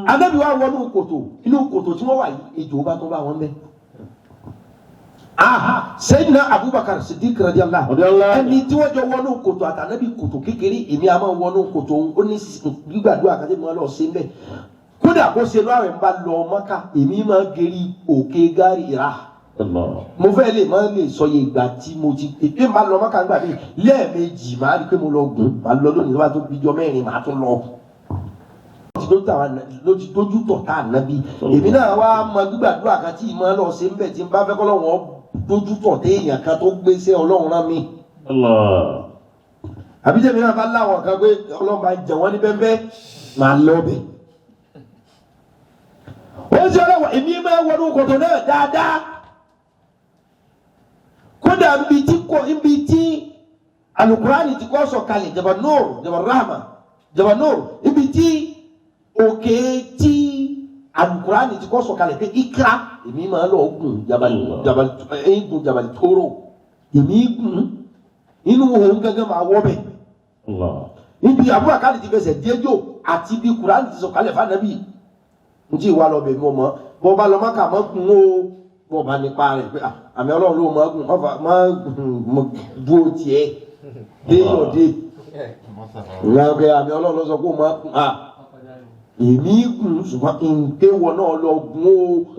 Ànábì wa wọnú kòtò, inú kòtò tí wọ́n wà yìí, ejò bá tó bá wọn bẹ́. Ah, Sayyidina Abubakar Siddiq radiyallahu Radiyallahu. ẹni tí wọ́n jọ wọnú kòtò àtànábì, kòtò kékeré, èmi a máa wọnú kòtò òun, ó ní gbígbàdúrà kan tí mo lọ sí mbẹ, kódà kó ṣe lọ́wọ́ ń bá lọ Mọ́kà, èmi máa geri òkè gárì ìrà. Allah. Mo fẹ́ lè má lè sọ iye ìgbà tí mo ti èpè máa lọ Mọ́kà ńgbà mí lẹ́ẹ̀mejì, máa rí i pé mo lọ gùn, máa lọ lónìí, tó bá tó bíjọ mẹ́rin máa tún lọ. Ló ti dójú tọ̀ tá ànábì, èmi náà wá mọ gbígbàdúrà kan tí ìmọ̀ lọ ṣe ń bẹ̀ tí n bá fẹ́ kọ́ lọ́wọ́ dójú tọ̀ téèyàn kan tó gbéṣẹ́ Ọlọ́run rán mi. Allah. Àbí tẹ̀mí náà bá láwọn kan pé Ọlọ́run máa jẹ wọ́n ní bẹ́ẹ̀ máa lọ bẹ̀. Ó ṣe ọlọ́wọ́, èmi máa wọnú kòtò náà dáadáa, kódà níbi tí kò níbi tí alukurani ti kọ́ sọ̀kalẹ̀, Jabal Nur, Jabal Rahma, Jabal Nur, níbi tí òkè tí alukurani ti kọ́ sọ̀kalẹ̀ pé ikra, èmi máa lọ gùn Jabal Jabal ẹ̀yìn, gùn Jabal Toro, èmi gùn inú òun gángan máa wọ́ bẹ̀. Allah. Níbi Abubakar ti fẹsẹ̀ déjò àti bí kurani ti sọ̀kalẹ̀ fanabi ntí ìwà lọ bẹ̀ mọ́ mọ́ bọ́ bá lọ mọ́kà mọ́ gùn ó, bọ́ bá nípa rẹ̀ pé ah, àmì Ọlọ́run ló mọ́ gùn mọ́ mọ́ dúró tiẹ̀ dé yọ̀dé ìyá pé àmì Ọlọ́run ló sọ pé ó mọ́ gùn à, èmi gùn, ṣùgbọ́n nkéwọ náà lọ gùn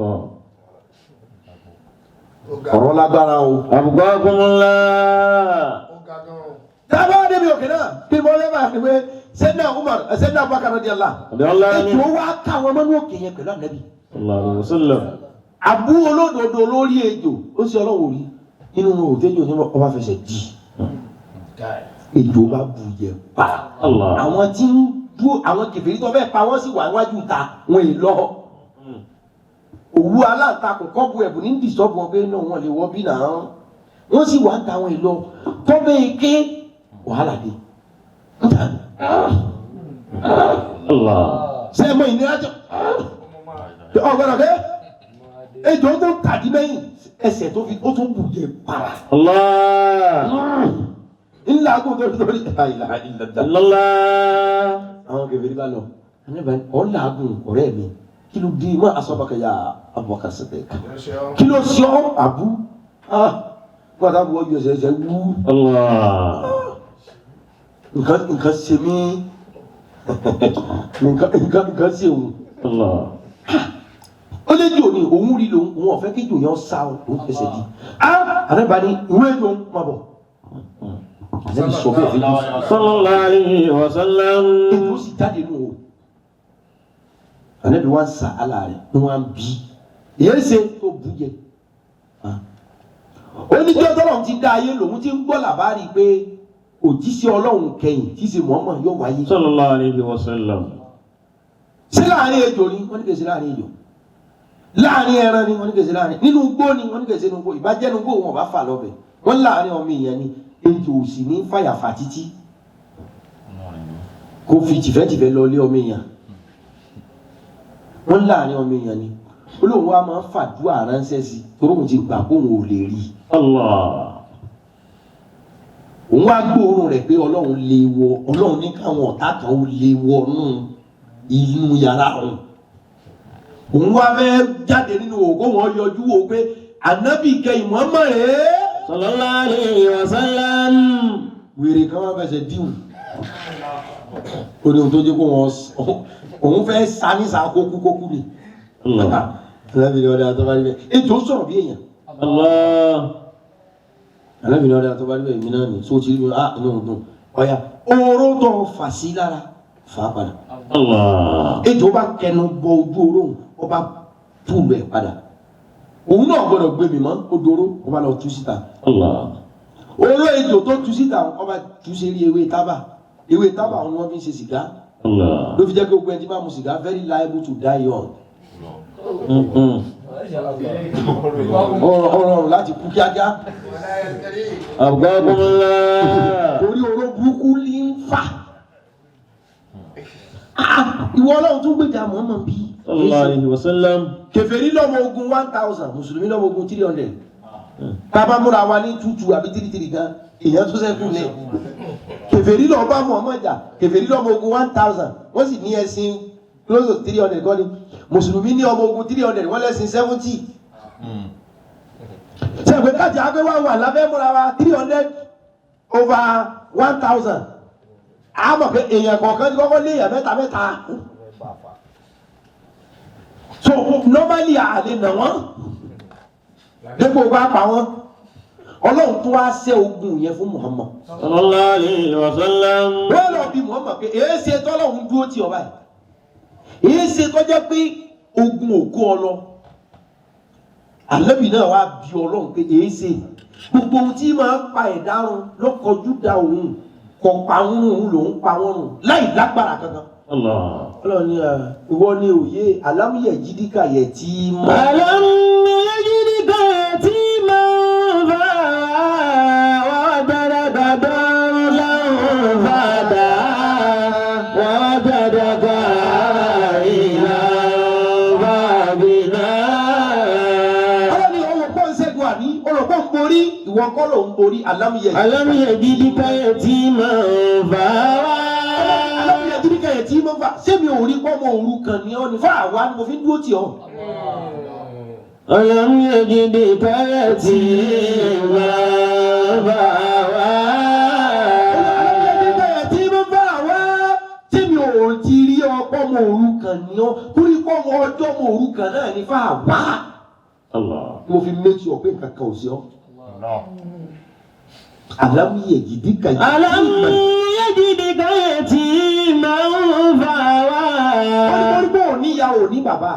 ó. Ọ̀rọ̀ lágbára o. Abqakumullah. Tábà débi òkè náà kí mo lè máa fi pé Sẹ́dínà Umar, Sẹ́dínà Abubakar radiyallahu Radiyallahu anhu. ètò wa káwọn mọ́nú òkè yẹn pẹ̀lú ànábì. Sallallahu alayhi wa sallam. Àbú olódodo lórí ejò, ó sì ọlọ́wọ́ rí inú òtẹ́jọ́ ní ọba fẹsẹ̀ di ejò bá bù jẹ pa. Allah. Àwọn tí ń dúró, àwọn kèfèrí tó fẹ́ pa wọ́n sì wà níwájú ta wọn è lọ. Òwú aláǹtakùn kọ́bù ẹ̀bùn ní dìsọ́bù wọn pé náà wọn lè wọ́ bí náà, wọ́n sì wà ń ta wọn è lọ. Tọ́bẹ̀ ike wàhálà dé. Allah. Ṣé ẹ mọ ìnira jọ ọgbọ́dọ̀ kẹ́ ejò tó tàdí mẹ́yìn ẹsẹ̀ tó fi ó tún bù jẹ para. Allah. Ńlá kó tó lórí àìlà ìlàdà. Allah. Àwọn kèfèrí bá lọ, ọ̀ làágùn ọ̀rẹ́ mi, kí ló dé mọ́ asọ́bàkẹ́yà Abubakar Siddiq, kí ló sọ àbú gbọ́dọ̀ àbú ọjọ́ ẹsẹ̀ wú. Allah. Nǹkan ṣe mí, nǹkan ṣe òun. Allah. Ó lé jò ní òun rí lòun, òun ọ̀fẹ́ kéjò yẹn sá o, òun fẹsẹ̀ di àrẹ́bà ní ìwé ètò má bọ̀. Àrẹ́bì sọ bẹ́ẹ̀ fi jù. Sallallahu alayhi wa sallam. Ètò sì jáde nù o. Àrẹ́bì wá ń sa àlà rẹ̀ ní wọ́n á bí ìyẹn ṣe tó bú jẹ. Oníjọ́ tọ́lọ̀ ti dá ayé lòun ti ń gbọ́ làbárí pé òjíṣẹ́ Ọlọ́run kẹyìn tí í ṣe Muhammad yóò wáyé. Sallallahu alayhi wa sallam. Ṣé láàrin ejò ni wọ́n ní kèsì, láàrin ejò, láàrin ẹran ni wọ́n ní kèsì, láàrin nínú igbó ni wọ́n ní kèsì, nínú igbó ìbájẹ́ nínú igbó wọn bá fà lọ́bẹ̀ wọ́n láàrin ọmọ èèyàn ni. Ejò ò sì ní fàyàfà títí kó fi tìfẹ́tìfẹ́ lọ lé ọmọ èèyàn. Wọ́n láàrin ọmọ èèyàn ni. Olóhùn wa máa ń fàdúrà ránṣẹ́ sí torí òun ti gbà kóhun ò lè rí i. Allah. Òun wá gbóòórùn rẹ̀ pé Ọlọ́run lè wọ, Ọlọ́run ní káwọn ọ̀tá kan ó lè wọnú inú yàrá òun. Òun wá fẹ́ jáde nínú òkú wọn yọjú wo pé ànábì kẹyìn Muhammad rèé. Sallallahu alayhi wa sallam. Wèrè kan wá fẹsẹ̀ díwù, ó ní ohun tó jẹ́ kó wọn òun fẹ́ sa ní sa kókú kókú ni. Allah. Ànábì ní ọ̀dà tó bá rí bẹ́ẹ̀, ètò sọ̀rọ̀ bí èèyàn. Allah. Ànábì ní ọ̀dà tó bá rí bẹ́ẹ̀, èmi náà ní so ti rí mi, ah, inú òun dùn. Ọ̀yà oró tó fà sí lára fà á padà. Allah. Ejò bá kẹnu bọ ojú oró, ó bá túlù ẹ̀ padà. Òun náà gbọ́dọ̀ gbé mi mọ́, ó doró, ó bá lọ tú síta. Allah. Oró ejò tó tú síta, ó bá tú sí rí ewé tábà. Ewé tábà òun ni wọ́n fi ń ṣe sìgá. Allah. Ló fi jẹ́ pé gbogbo ẹni tí bá mu sìgá very liable to die young. Ó rọrùn láti kú kíákíá. Abgakumullah. Torí oró burúkú ní ń fà. Ìwọ Ọlọ́run tún gbèjà Muhammad bí. Sallallahu alayhi wa sallam. Kèfèrí lọ́mọ ogun 1000, mùsùlùmí lọ́mọ ogun 300. Bàbá múra wa ní 2-2 àbí 3-3 gan, èèyàn tó sẹ́kù lẹ̀. Kèfèrí lọ bá Muhammad jà, kèfèrí lọ́mọ ogun 1000, wọ́n sì ní ẹṣin close to 300 kọ́ ni. Mùsùlùmí ní ọmọ ogun 300, wọ́n lẹ́sìn 70. Ṣé ìpè káàtì àgbẹ̀ wà wà lábẹ́ múra wa 300 over 1000? A mọ̀ pé èèyàn kọ̀ọ̀kan ti kọ́kọ́ lé èèyàn mẹ́ta mẹ́ta. So normally a lè nà wọ́n dípò bá pa wọ́n. Ọlọ́run tó wá ṣẹ́ ogun yẹn fún Muhammad. Sallallahu alayhi wa sallam. Wọ́n lọ bí Muhammad pé èé ṣe tọ́lọ́run dúró tì ọ báyìí, èé ṣe tó jẹ́ pé ogun òkú ọ lọ. Ànábì náà wá bí Ọlọ́run pé èé ṣe gbogbo ohun tí máa ń pa ẹ̀dá run ló kọjú da òun, kò pa òun, òun lòún pa wọ́n run láì lágbára kankan. Allah. Ọlọ́run ní ìwọ ni òye alámúyẹ̀ jídíkà yẹ̀ tí mọ́. Alam yajidka yatiman fa'awa wa wajadaka dallan fahada wa wajadaka 'ailan fa'aghna. Ọlọ́run ní ọwọ́ pọ́n ṣẹ́gun àní ọ̀rọ̀ pọ́n borí, ìwọ kọ́ ló ń borí alámúyẹ̀. Alam yajidka yatiman fa'awa. Alámúyẹ̀ jídíkà yẹ̀ tí mọ́ fà sẹ́mi ò rí pọ́nmọ́ òrukàn ni ọ́ ní fáwa ni mo fi ń dúró tì ọ́. Alam yajidka yatiman fa'awa. Alámúyẹ̀ jídíkà yẹ̀ tí mọ́ fà wá sẹ́mi ò ti rí ọ pọ́nmọ́ òrukàn ni ọ́ torí pọ́nmọ́ ọjọ́ mọ́ òrukàn náà ní fáwa. Allah. Mo fi make sure pé nǹkan kan ò sí ọ́. Alámúyẹ̀ jídíkà yẹ̀ tí Alam mọ́. yajidka yatiman fa'awa. Wọ́n ní bó níyà ò ní bàbá.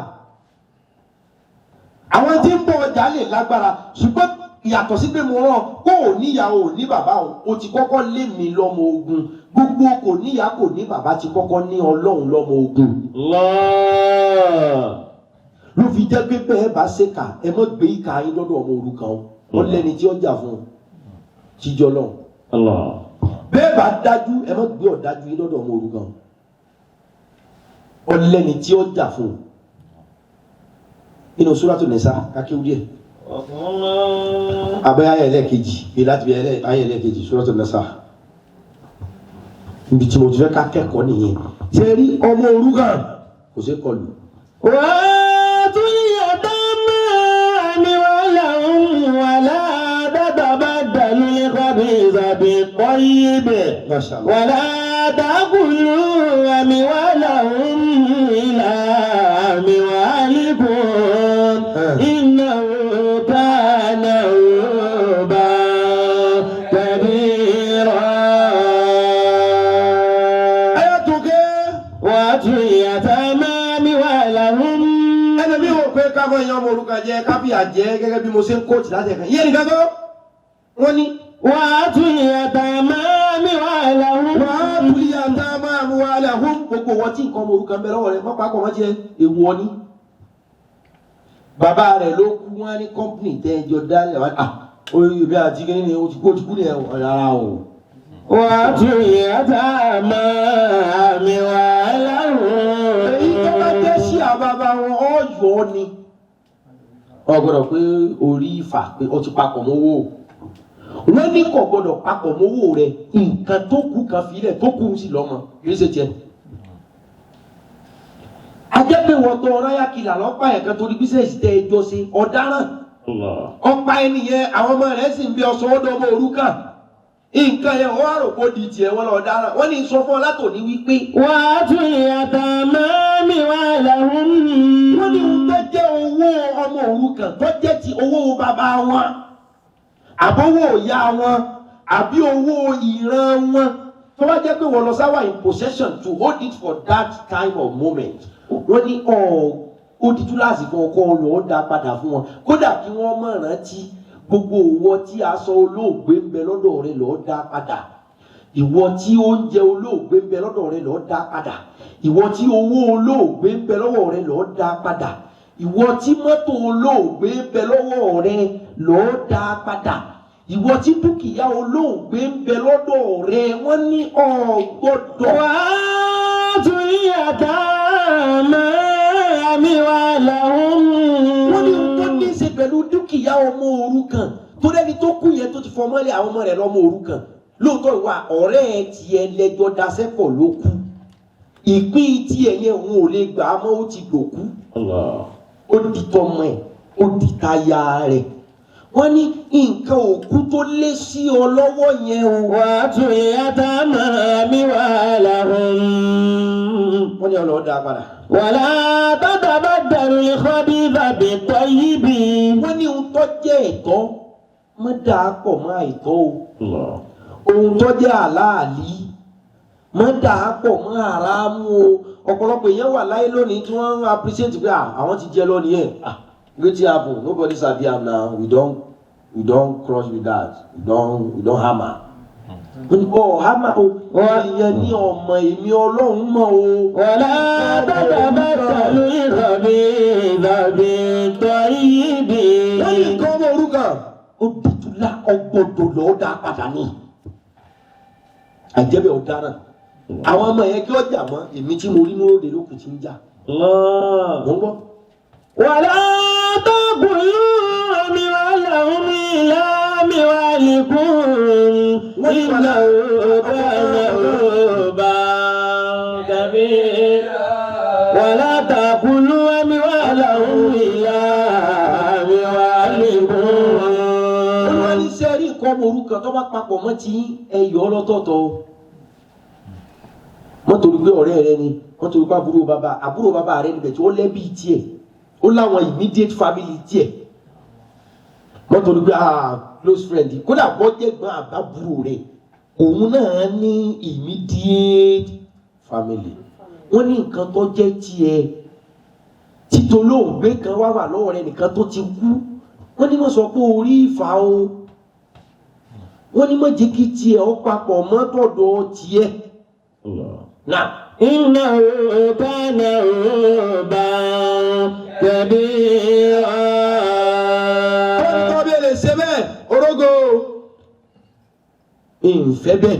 Àwọn tí ń bọ̀ ọjà lè lágbára, ṣùgbọ́n Yàtọ̀ sí pé mo rán kó o níyà o ní bàbá o, o ti kọ́kọ́ lé mi lọ́mọ ogun. Gbogbo kò níyà kò ní bàbá ti kọ́kọ́ ní Ọlọ́run lọ́mọ ogun. Allah. Ló fi jẹ́ pé bẹ́ẹ̀ bá ṣe kà, ẹ mọ́ gbé ìka yín lọ́dọ̀ ọmọ òrukàn o. Ó lẹ́ni tí ó jà fún un jíjọ lọ́hùn. Allah. Bẹ́ẹ̀ bá dájú, ẹ mọ́ gbé ọ̀dájú yín lọ́dọ̀ ọmọ òrukàn o. Ó lẹ́ni tí ó jà fún un. Nínú Súrátù Nìsá, kákéwú díẹ̀. Allah. Abẹ́ ayé ẹlẹ́ẹ̀kejì bí láti bí ayé ẹlẹ́ẹ̀kejì Súrátù Nìsá. Ibi tí mo ti fẹ́ ká kẹ́kọ̀ọ́ nìyẹn. Ṣé rí ọmọ òrukàn kò ṣeé kọlù? وآتوا اليتامى أموالهم ولا تتبدلوا الخبيث بالطيب Masha Allah. ولا تأكلوا أموالهم إلى أموالكم إنه كان حوبا كبيرا. Ayé tó ké. وآتوا اليتامى أموالهم. Ẹni bí wọ́n pé ká mọ ìyẹn ọmọ òrukàn jẹ, ká fi àjẹ gẹ́gẹ́ bí mo ṣe ń kóòtù láti ẹ̀kan. Ìyẹn nìkan kọ́. Wọ́n ní. وآتوا اليتامى أموالهم. Wàá tulí ata máa mú wa lẹ̀ hún gbogbo wọn tí nǹkan ọmọ òrukàn bẹ lọ́wọ́ rẹ̀ mọ́ pápọ̀ wọ́n jẹ́ ewu ọ ní. Bàbá rẹ̀ ló kú, wọ́n ní company tẹ́ ẹjọ́ dálẹ̀ wá. Ah, orí ibi àti kí ni o ti kú, o ti kú ní ẹ̀ rárá o. وآتوا اليتامى أموالهم. Èyí tó bá jẹ́ sí àbàbà wọn ọ̀yọ́ ni. Ọ gbọ́dọ̀ pé orí ìfà pé ó ti papọ̀ mọ́wó. Wọ́n ní kò gbọ́dọ̀ papọ̀ mọ́wó rẹ̀, nǹkan tó kù kan filẹ̀ tó kù sí lọ́mọ kì í ṣe tiẹ̀. Ajẹ́ pé wọ́n tọ ọ̀rọ̀ yàkìlà lọ́pàá ẹ̀kan torí bísíǹsì tẹ ẹjọ́ sí ọ̀daràn. Allah. Ọ̀pá ẹnìyẹn, àwọn ọmọ rẹ̀ sì ń bí ọsọ ọdọ ọmọ òrukàn. Nǹkan yẹn wọ́n á rò kó di tiẹ̀, wọ́n lọ ọ̀daràn. Wọ́n ní sọ fún ọ látòní wípé وآتوا اليتامى أموالهم. Wọ́n ní ohun tó jẹ́ owó ọmọ òrukàn tó jẹ́ ti owó bàbá wọn, àbówó ìyá wọn, àbí owó ìran wọn, tó bá jẹ́ pé wọ́n lọ sáwà in possession to hold it for that time of moment, wọ́n ní ọ̀ ó di túláàsì fún ọkọ lọ́ọ́ dá padà fún wọn, kódà kí wọ́n mọ̀ rántí. Gbogbo owó tí aṣọ olóògbé ń bẹ lọ́dọ̀ rẹ̀, lọ́ọ́ dá padà. Ìwọ tí oúnjẹ olóògbé ń bẹ lọ́dọ̀ rẹ, lọ́ọ́ dá padà. Ìwọ tí owó olóògbé ń bẹ lọ́wọ́ rẹ, lọ́ọ́ dá padà. Ìwọ tí mọ́tò olóògbé ń bẹ lọ́wọ́ rẹ, lọ́ọ́ dá padà. Ìwọ tí dúkìá olóògbé ń bẹ lọ́dọ̀ rẹ, wọ́n ní o gbọ́dọ̀. وآتوا اليتامى أموالهم. Wọ́n ní ohun tó ní í ṣe pẹ̀lú dúkìá ọmọ òrukàn tó lẹ́ni tó kú yẹn tó ti fọmọ́lẹ̀ àwọn ọmọ rẹ̀ lọ́mọ òrukàn, lóòótọ́ ìwà ọ̀rẹ́ ẹ tiẹ̀ lẹ́jọ́ daṣẹ́pọ̀ ló kú, ìpín tiẹ̀ yẹn òun ò lè gbà á mọ́, ó ti dòkú. Allah. Ó di tọmọ ẹ̀, ó di táyà rẹ̀. Wọ́n ní nǹkan òkú tó lé sí ọ lọ́wọ́ yẹn o. وآتوا اليتامى أموالهم. Wọ́n ní ọlọ́ọ̀ dá padà. ولا تتبدلوا الخبيث بالطيب. Wọ́n ní ohun tó jẹ́ ẹ̀tọ́, má dà á pọ̀ mọ́ àìtọ́ o. Allah. Ohun tó jẹ́ àláàlí, má dà á pọ̀ mọ́ àràmù o. Ọ̀pọ̀lọpọ̀ èèyàn wà láyé lónìí tí wọ́n ń appreciate pé, ah, àwọn ti jẹ lọ nìyẹn. Ah, wetin happen? Nobody sabi am now. We don crush with that, we don hammer. Wọ́n ní ọ̀ hammer o, èèyàn ní ọmọ èmi Ọlọ́run mọ̀ o. ولا تتبدلوا الخبيث بالطيب. Wọ́n ní nǹkan ọmọ òrukàn ó dìtúlá ọgbọ́dọ̀ lọ́ọ́ dá padà ní àjẹbẹ́ ọ̀daràn. Àwọn ọmọ yẹn kí ọjà mọ́ èmi tí mo rí lóde lókùn tí ń jà. Allah. Mò ń gbọ́. ولا تأكلوا أموالهم إلى أموالكم إنه كان حوبا كبيرا. ولا تأكلوا أموالهم إلى أموالكم. Olúwa ní sẹ́rí nǹkan ọmọ òrukàn tó bá papọ̀ mọ́ ti ẹyọ ọlọ́tọ̀ọ̀tọ̀ o. Wọ́n torí pé ọ̀rẹ́ rẹ ni, wọ́n torí pé àbúrò bàbá rẹ níbẹ̀ tí ó lẹ́bí tiẹ̀, ó láwọn immediate family tiẹ̀. Wọ́n torí pé, ah, close friend, kódà bọ́ jẹ́gbọ́n àbábúrò rẹ̀, òun náà ní immediate family. Wọ́n ní nǹkan tó jẹ́ tiẹ̀ títolóògbé kan wá wà lọ́wọ́ rẹ nìkan tó ti kú. Wọ́n ní wọ́n sọ pé orí ìfà o, wọ́n ní má jẹ́ kí tiẹ̀ ó papọ̀ mọ́ tọ̀dọ̀ tiẹ̀ náà. إنه كان حوبا كبيرا. Wọ́n ní tọ́ bí ẹ lè ṣe bẹ́ẹ̀ orógo ìfẹ́ bẹ́ẹ̀,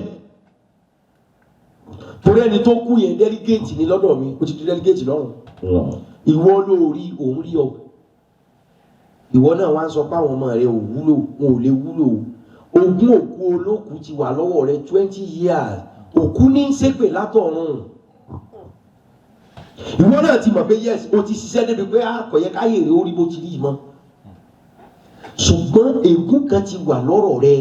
torí ẹni tó kú yẹn, delegate ní lọ́dọ̀ mi, ó ti di delegate lọ́rùn. Ìwọ ló rí, òun rí ọ. Ìwọ náà wá ń sọ pé àwọn ọmọ rẹ ò wúlò, wọn ò lè wúlò. Ogún òkú olókùú ti wà lọ́wọ́ rẹ 20 years. Òkú ní í ṣépè látọ̀run. Ìwọ náà ti mọ̀ pé yes, o ti ṣiṣẹ́ débi pé a kò yẹ káyè rẹ ó rí bó ti rí mọ́, ṣùgbọ́n ègún kan ti wà lọ́rọ̀ rẹ.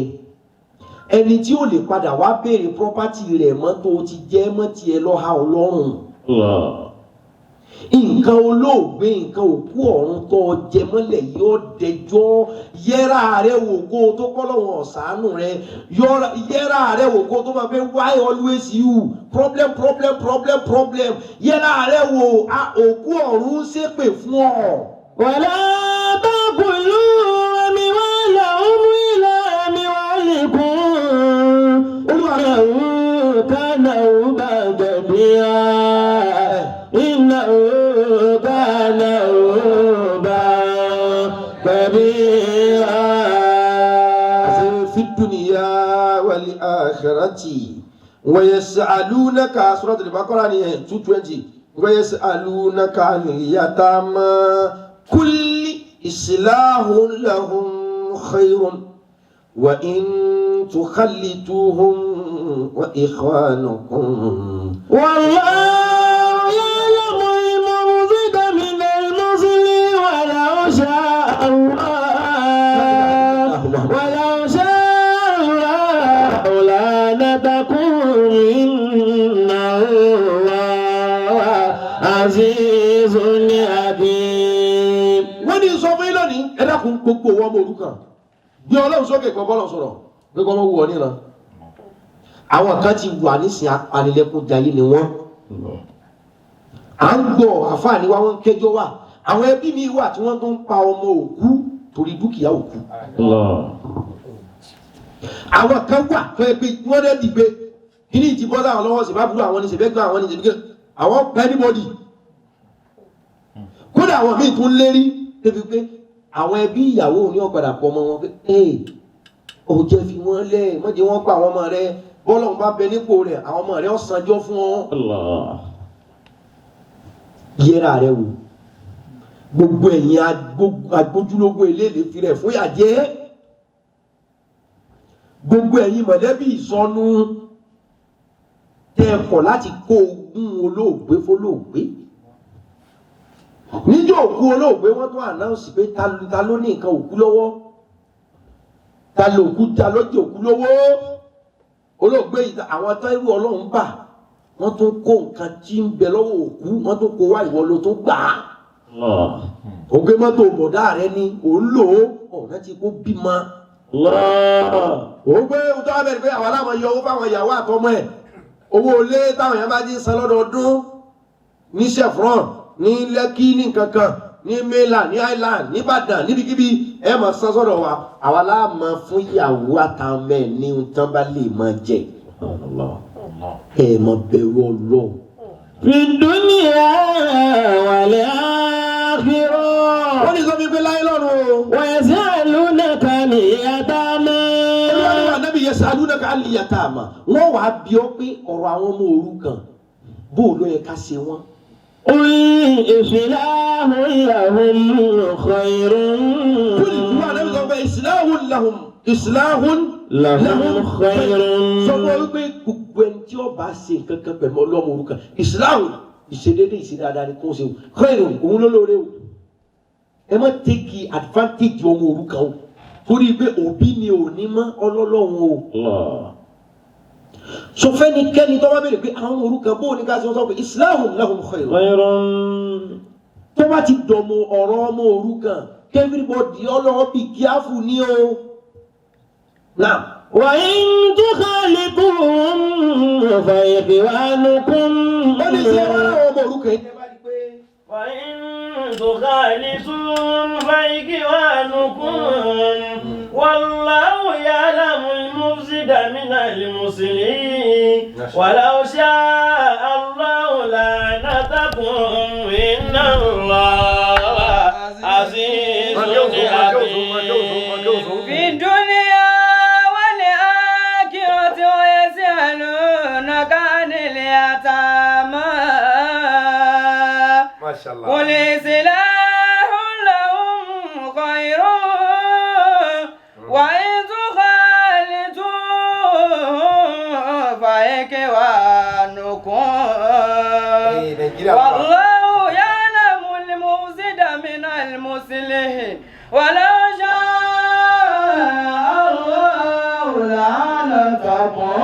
Ẹni tí ó lè padà wá béèrè property rẹ̀ mọ́ tó ti jẹ́ mọ́ tiẹ̀ lọ́ha ọlọ́run, nǹkan olóògbé, nǹkan òkú ọ̀run tó jẹ mọ́lẹ̀ yóò dẹjọ́. Yẹra rẹ wò kó o tó kọ́ lọ́wọ́ ọ̀sánù rẹ. Yẹra rẹ wò kó o tó máa fẹ́ why always you, problem, problem, problem, problem. Yẹra rẹ wò, òkú ọ̀run ṣépè fún ọ. ولا تأكلوا أموالهم إلى أموالكم إنه كان حوبا كبيرا. إنه كان حوبا كبيرا. في الدنيا والآخرة. ويسألونك، سورة البقرة 220، ويسألونك عن اليتامى قل إصلاح لهم خير وإن تخالطوهم فإخوانكم. والله يعلم المفسد من المصلح ولو شاء الله لعنتكم إن الله عزيز حكيم. Wọ́n ní sọ fún yín lónìí, ẹ dákun, gbogbo wọn ọmọ òrukàn, bí Ọlọ́run sókè kọ́ bọ́lọ̀ sọ̀rọ̀ pé kọ́ mọ́ wù ọ́ níran. Àwọn kan ti wà nísìnyí, apanilẹ́kúnjayé ni wọ́n. À ń gbọ́ àfáàní wa, wọ́n ń kẹjọ́ wà. Àwọn ẹbí mi wà tí wọ́n tún ń pa ọmọ òkú torí dúkìá òkú. Àwọn kan wà tó yẹ pé wọ́n dẹ́ dìgbé kíní ti bọ́ sáwọn lọ́wọ́, sì bá burú àwọn ní ṣèbẹ́gbẹ́ àwọn ní ṣèbẹ́gbẹ́ àwọn pẹ́ anybody. Kódà àwọn míì tún lérí débi pé àwọn ẹbí ìyàwó ní ọ̀padà pọ̀ ọmọ wọn pé ee, ó jẹ́ fi wọ́n lẹ̀, wọ́n jẹ́ wọ́n pa àwọn ọmọ rẹ. Bọ́lọ̀ ń bá bẹ nípò rẹ̀, àwọn ọmọ rẹ̀ ọ̀sánjọ́ fún ọ. Yẹra rẹ wò. Gbogbo ẹ̀yin agbójúlógún eléèlé fi rẹ̀ fún yàjẹ́, gbogbo ẹ̀yin mọ̀lẹ́bí ìsọnù tẹ́ ẹ kọ̀ láti kó ogún olóògbé fólóògbé níjọ́ òkú olóògbé, wọ́n tún announce pé ta ló ní nǹkan òkú lọ́wọ́, ta ló òkú, ta ló jẹ́ òkú lọ́wọ́ olóògbé yìí. Àwọn tán irú Ọlọ́run bà, wọ́n tún kó nǹkan tí ń bẹ lọ́wọ́ òkú, wọ́n tún kó wá, ìwọ ló tún gbà á. Ògbé mọ́tò bọ̀dá rẹ ni òun lò ó, ọ̀rẹ́ ti kó bímọ. Òun gbé ohun tó wá bẹ̀rẹ̀ pé àwọn aláwọ̀ yọ owó fáwọn ìyàwó àtọmọ ẹ̀, owó ilé táwọn èèyàn bá ti ń san lọ́dọọdún ní Chevron, ní Lẹ́kí, ní nkankan, ní mainland, ní island, ní Ìbàdàn, níbikíbi, ẹ máa san sọ́dọ̀ wa. Àwa la máa fún ìyàwó àtàwọn ẹ̀ ní ohun tán bá lè máa jẹ. Ẹ máa bẹ̀rù Ọlọ́run. في الدنيا والآخرة. Wọ́n ní sọ mi pé láyé lọ́run o. ويسألونك عن اليتامى. Olúwa Ànábì يسألونك عن اليتامى, wọ́n wàá bí ọ pé ọ̀rọ̀ àwọn ọmọ òrukàn, bó ló yẹ ká ṣe wọ́n? قل إصلاح لهم خير. قل, ìwọ Ànábì sọ pé إصلاح لهم، إصلاح لهم خير. Sọ fún ọ wípé gbogbo ẹni tí ó bá ṣe nǹkan kan pẹ̀lú ọlọ́mọ òrukàn, إصلاح, ìṣedédé, ìṣedáadáa ni kò ṣe o, خير, òun ló lóore o. Ẹ má take advantage ọmọ òrukàn o, torí pé òbí ni ò ní mọ́ ọlọ́lọ́run o. Sọ fẹ́nikẹ́ni tó bá béèrè pé àwọn òrukàn, bó ní ká ṣe, wọ́n sọ pé إصلاح لهم خير. خير. Tó bá ti dọ̀mọ ọ̀rọ̀ ọmọ òrukàn, everybody ọlọ́wọ́ be careful ní o. Now. وإن تخالطوهم فإخوانكم. Ó ní sẹ́ wọ́n láwọn ọmọ òrukàn yìí. وإن تخالطون فإخوانكم والله يعلم المفسد من المصلح ولو شاء الله لعنتكم إن الله عزيز حكيم. في الدنيا والآخرة ويسألونك عن اليتامى Mashallah. قل إصلاح لهم خير وإن تخالطوهم فإخوانكم Ee, Nàìjíríà ló wà. والله يعلم المفسد من المصلح ولو شاء الله لعنتكم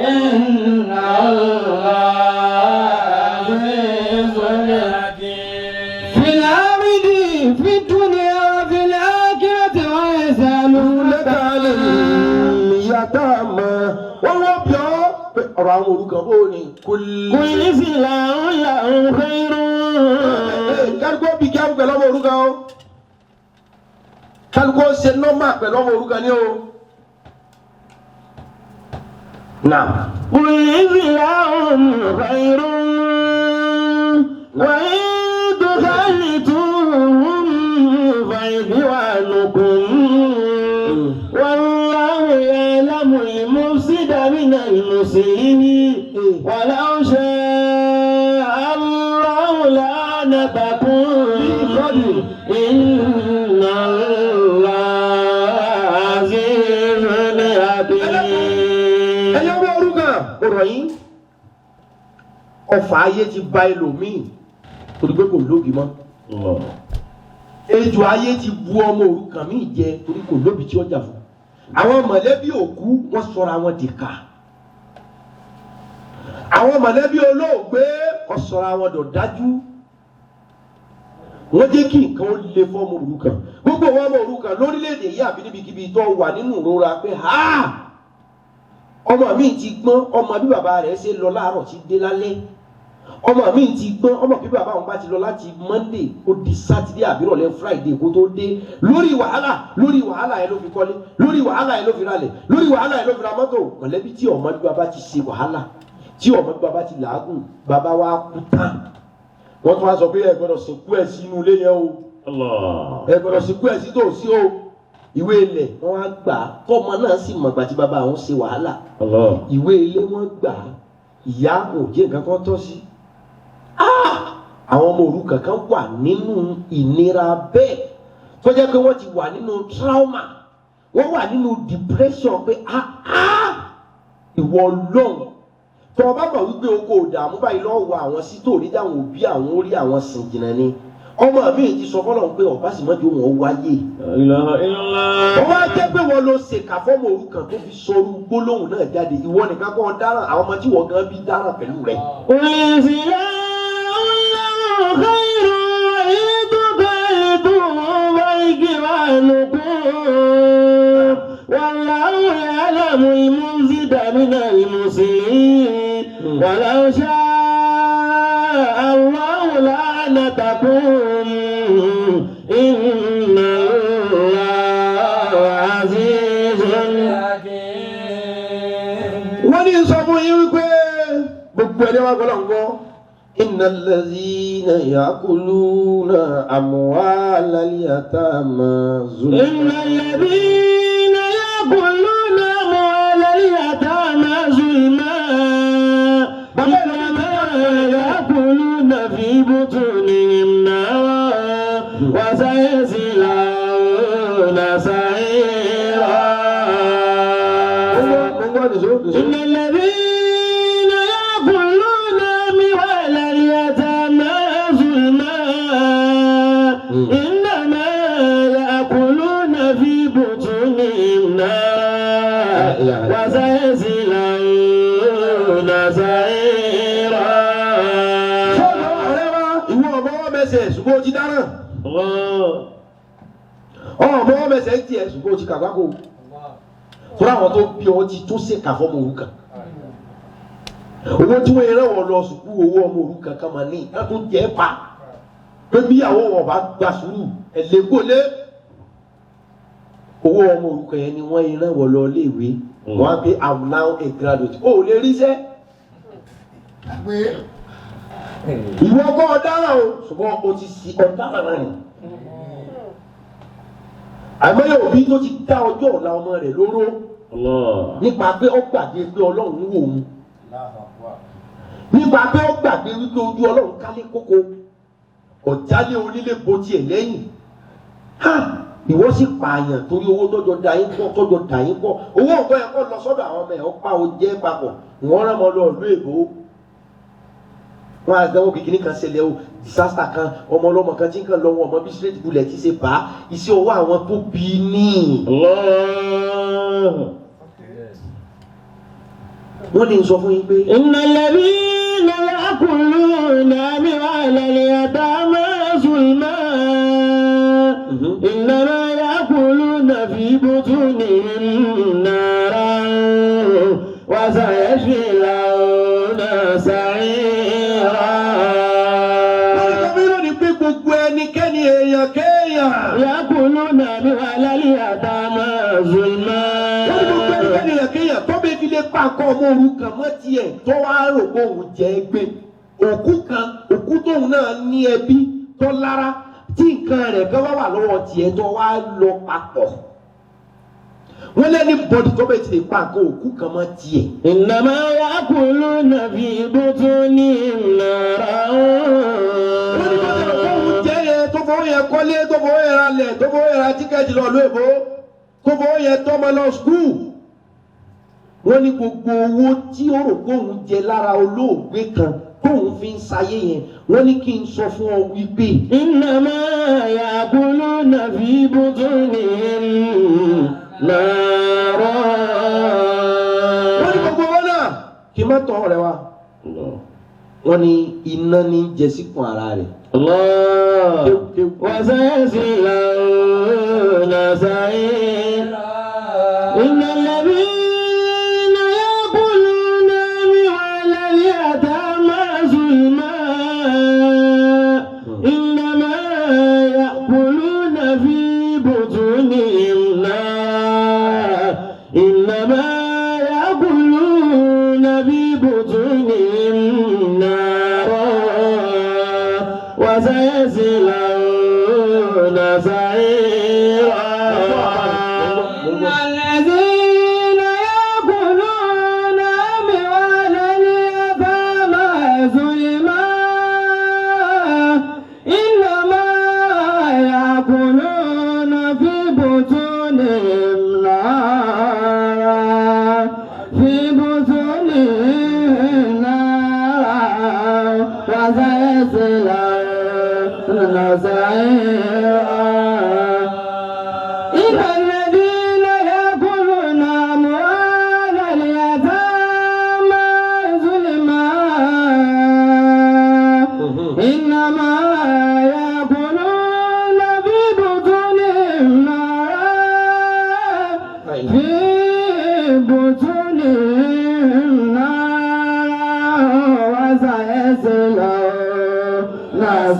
إن الله عزيز حكيم. في الأرض في الدنيا وفي الآخرة ويسألونك عن Yatama. Wọ́n wọ́n bí ọ́ pé ọ̀rọ̀ àwọn òrukàn bó ni. قل إصلاح لهم خير. Kálukú bí kí á pẹ̀lú ọmọ òrukàn o. Kálukú ṣe nọ́mà pẹ̀lú ọmọ òrukàn ni o. Nà. قل إصلاح خير وإن تخالطوهم فإخوانكم والله يعلم المفسد من المصلح ولو شاء الله لعنتكم إن الله عزيز حكيم. Ẹyẹ ọmọ òrukàn ọ̀rọ̀ yín. Ọfà ayé ti ba ẹlòmíì torí pé kò lóbi mọ́. Ejò ayé ti bu ọmọ òrukàn míì jẹ torí kò lóbi tí ó jà fún. Àwọn mọ̀lẹ́bí òkú wọ́n sọra wọn dìkà. Àwọn mọ̀lẹ́bí olóògbé wọ́n sọra wọn dọ̀dájú. Wọ́n jẹ́ kí nǹkan ó le fọ́mọ òrukàn. Gbogbo àwọn ọmọ òrukàn lórílẹ̀‐èdè yìí àbí níbikíbi tó wà nínú ìrora pé ha ọmọ mi ti gbọ́n, ọmọ bí bàbá rẹ̀ ṣe lọ láàárọ̀ ti dé lálẹ́. Ọmọ mi ti gbọ́n, ọmọ bí bàbá òun bá ti lọ láti Monday ó di Saturday àbí ìrọ̀lẹ́ Friday kó tó dé. Lórí wàhálà, lórí wàhálà yẹn ló fi kọ́lé, lórí wàhálà yẹn ló fi ralẹ̀, lórí wàhálà yẹn ló fi ra mọ́tò. Mọ̀lẹ́bí tí ọmọ bí bàbá ti ṣe wàhálà, tí ọmọ bí bàbá ti làágùn, bàbá wa kú tán, wọ́n tún wá sọ pé ẹ gbọ́dọ̀ sìnkú ẹ̀ sínú ilé yẹn o, ẹ gbọ́dọ̀ sìnkú ẹ̀ sí tòsí o. Ìwé ilẹ̀ wọ́n á gbà á, tọ́mọ náà sì mọ̀gbà tí bàbá àwọn ṣe wàhálà. Ìwé ilé wọ́n gbà á, ìyá kò jẹ́ nǹkan kan tọ́ sí. Àwọn ọmọ òrukàn kan wà nínú ìnira bẹ́ẹ̀ tó jẹ́ pé wọ́n ti wà nínú trauma, wọ́n wà nínú depression pé ah ah ìwọ Ọlọ́run, tó o bá mọ̀ wípé o kò dààmú báyìí lọ́wọ́ àwọn sí tó rí dáhùn òbí àwọn orí àwọn sìn jìnnà ni. Ọmọ mi ti sọ fọlọ́run pé ọba sì mọ́jú wọn wáyé. Wọ́n wá jẹ́ pé wọ́n lọ ṣèkà fọ́mọ òrukàn tó fi sọrú gbólóhùn náà jáde. Ìwọ nìkan kọ́ dáràn, àwọn ọmọ tí wọ́n gan bí dáràn pẹ̀lú rẹ̀. قل إصلاح لهم خير وإن تخالطوهم فإخوانكم والله يعلم المفسد من المصلح ولو شاء الله لعنتكم إن الله عزيز حكيم. Wọ́n ní sọ fún yín wípé gbogbo ẹni wá gbọ́dọ̀ ń gbọ́. Innal ladhina ya'kuluna amwalal yatama zulman. إن الذين يأكلون أموال اليتامى ظلما إنما يأكلون في بطونهم نارا وسيصلون سعيرا. Mo ń gbọ́ nìṣó nìṣó. إن الذين يأكلون أموال اليتامى ظلما إنما يأكلون في بطونهم نارا وسيصلون سعيرا. Sọ́ọ̀nù ọ̀rẹ́ wa, ìwọ ọmọ wọn mẹsẹ̀ ṣùgbọ́n o ti dáràn. Ọmọ wọn mẹsẹ̀ ń tiẹ̀ ṣùgbọ́n o ti kàgbákò. Fúnra àwọn tó bí ọ ti tún ṣèkà fọ́mọ òrukàn. Owó tí wọ́n yẹrẹ wọ̀ lọ sùkú, owó ọmọ òrukàn kan mà ní ìtàn tó jẹ́ pa. Pé bíyàwó wọn bá gba sùúrù ẹ̀ lè kólé. Owó ọmọ òrukàn yẹn ni wọ́n iná wọ̀ lọ iléèwé. Wọ́n á pé, "I'm now a graduate." O ò lè ríṣẹ́. Ìwọ kọ́ ọ̀daràn o, ṣùgbọ́n o ti si ọ̀daràn rìn. Àìmọye òbí tó ti dá ọjọ́ ọ̀la ọmọ rẹ̀ lóró Allah. nípa pé ó gbàgbé pé Ọlọ́run ń wò ó, nípa pé ó gbàgbé wípé ojú Ọlọ́run kálé kókó ọ̀jálé onílé bo tiẹ̀ lẹ́yìn. Ha, ìwọ sì pààyàn torí owó tọ́jọ́ da yín pọ̀, tọ́jọ́ da yín pọ̀. Owó ọ̀gọ́ yẹn kọ́ lọ sọ́dọ̀ àwọn ọmọ ẹ̀, ó pa ó jẹ́ papọ̀. Wọ́n rán ọmọ lọ ìlú èbó, wọn àgbẹ̀wò kékeré kan ṣẹlẹ̀ o, disaster kan, ọmọ ọlọ́mọ kan tí ń kàn lọ́wọ́ ọmọ bí straight bullet ti ṣe bá iṣẹ́ ọwọ́ àwọn tó bí ní. Allah. Wọ́n ní sọ fún yín pé إن الذين يأكلون أموال اليتامى ظلما إنما يأكلون في بطونهم نارا وسيصلون سعيرا. Wọ́n ní sọ fún yín lónìí pé gbogbo ẹnikẹ́ni, èèyàn kéèyàn, يأكلون أموال اليتامى ظلما wọ́n ní gbogbo ẹnikẹ́ni, èèyàn kéèyàn tó bẹ́ẹ̀ fi lè pa nǹkan ọmọ òrukàn mọ́ tiẹ̀, tó wá rò pé òun jẹ́ gbé òkú kan, òkú tóun náà ní ẹbí tó lára, tí nǹkan rẹ̀ kan wá wà lọ́wọ́ tiẹ̀ tó wá lọ papọ̀, wọ́n lẹ́ni bọ́dì tó bẹ́ẹ̀ ti lè pa nǹkan òkú kan mọ́ tiẹ̀. إنما يأكلون في بطونهم نارا. Wọ́n ní bó ṣe lọ fóun jẹ́ yẹn, tó fowó yẹn kọ́lé, tó fowó yẹn ra lẹ̀, tó fowó yẹn ra ticket lọ ìlú èbó, tó fowó yẹn tọ́mọ lọ school, wọ́n ní gbogbo owó tí ó rò pé òun jẹ lára olóògbé kan tóun fi ń sayé yẹn, wọ́n ní kí n sọ fún ọ wípé إنما يأكلون في بطونهم نارا. Wọ́n ní gbogbo owó náà, kí n má tọ́ ọ̀rẹ́ wa, Allah. wọ́n ní iná ní jẹ síkùn ara rẹ̀. الله. Kéwù, kéwù. وسيصلون سعيرا. إن الذين يأكلون أموال اليتامى ظلما إنما يأكلون في بطونهم نارا، إنما يأكلون في بطونهم نارا وسيصلون سعيرا. إن الذين يأكلون أموال اليتامى ظلما إنما يأكلون في بطونهم نارا، في بطونهم نارا وسيصلون سعيرا. إن الذين يأكلون أموال اليتامى ظلما إنما يأكلون في بطونهم نارا، في بطونهم نارا وسيصلون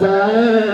سعيرا.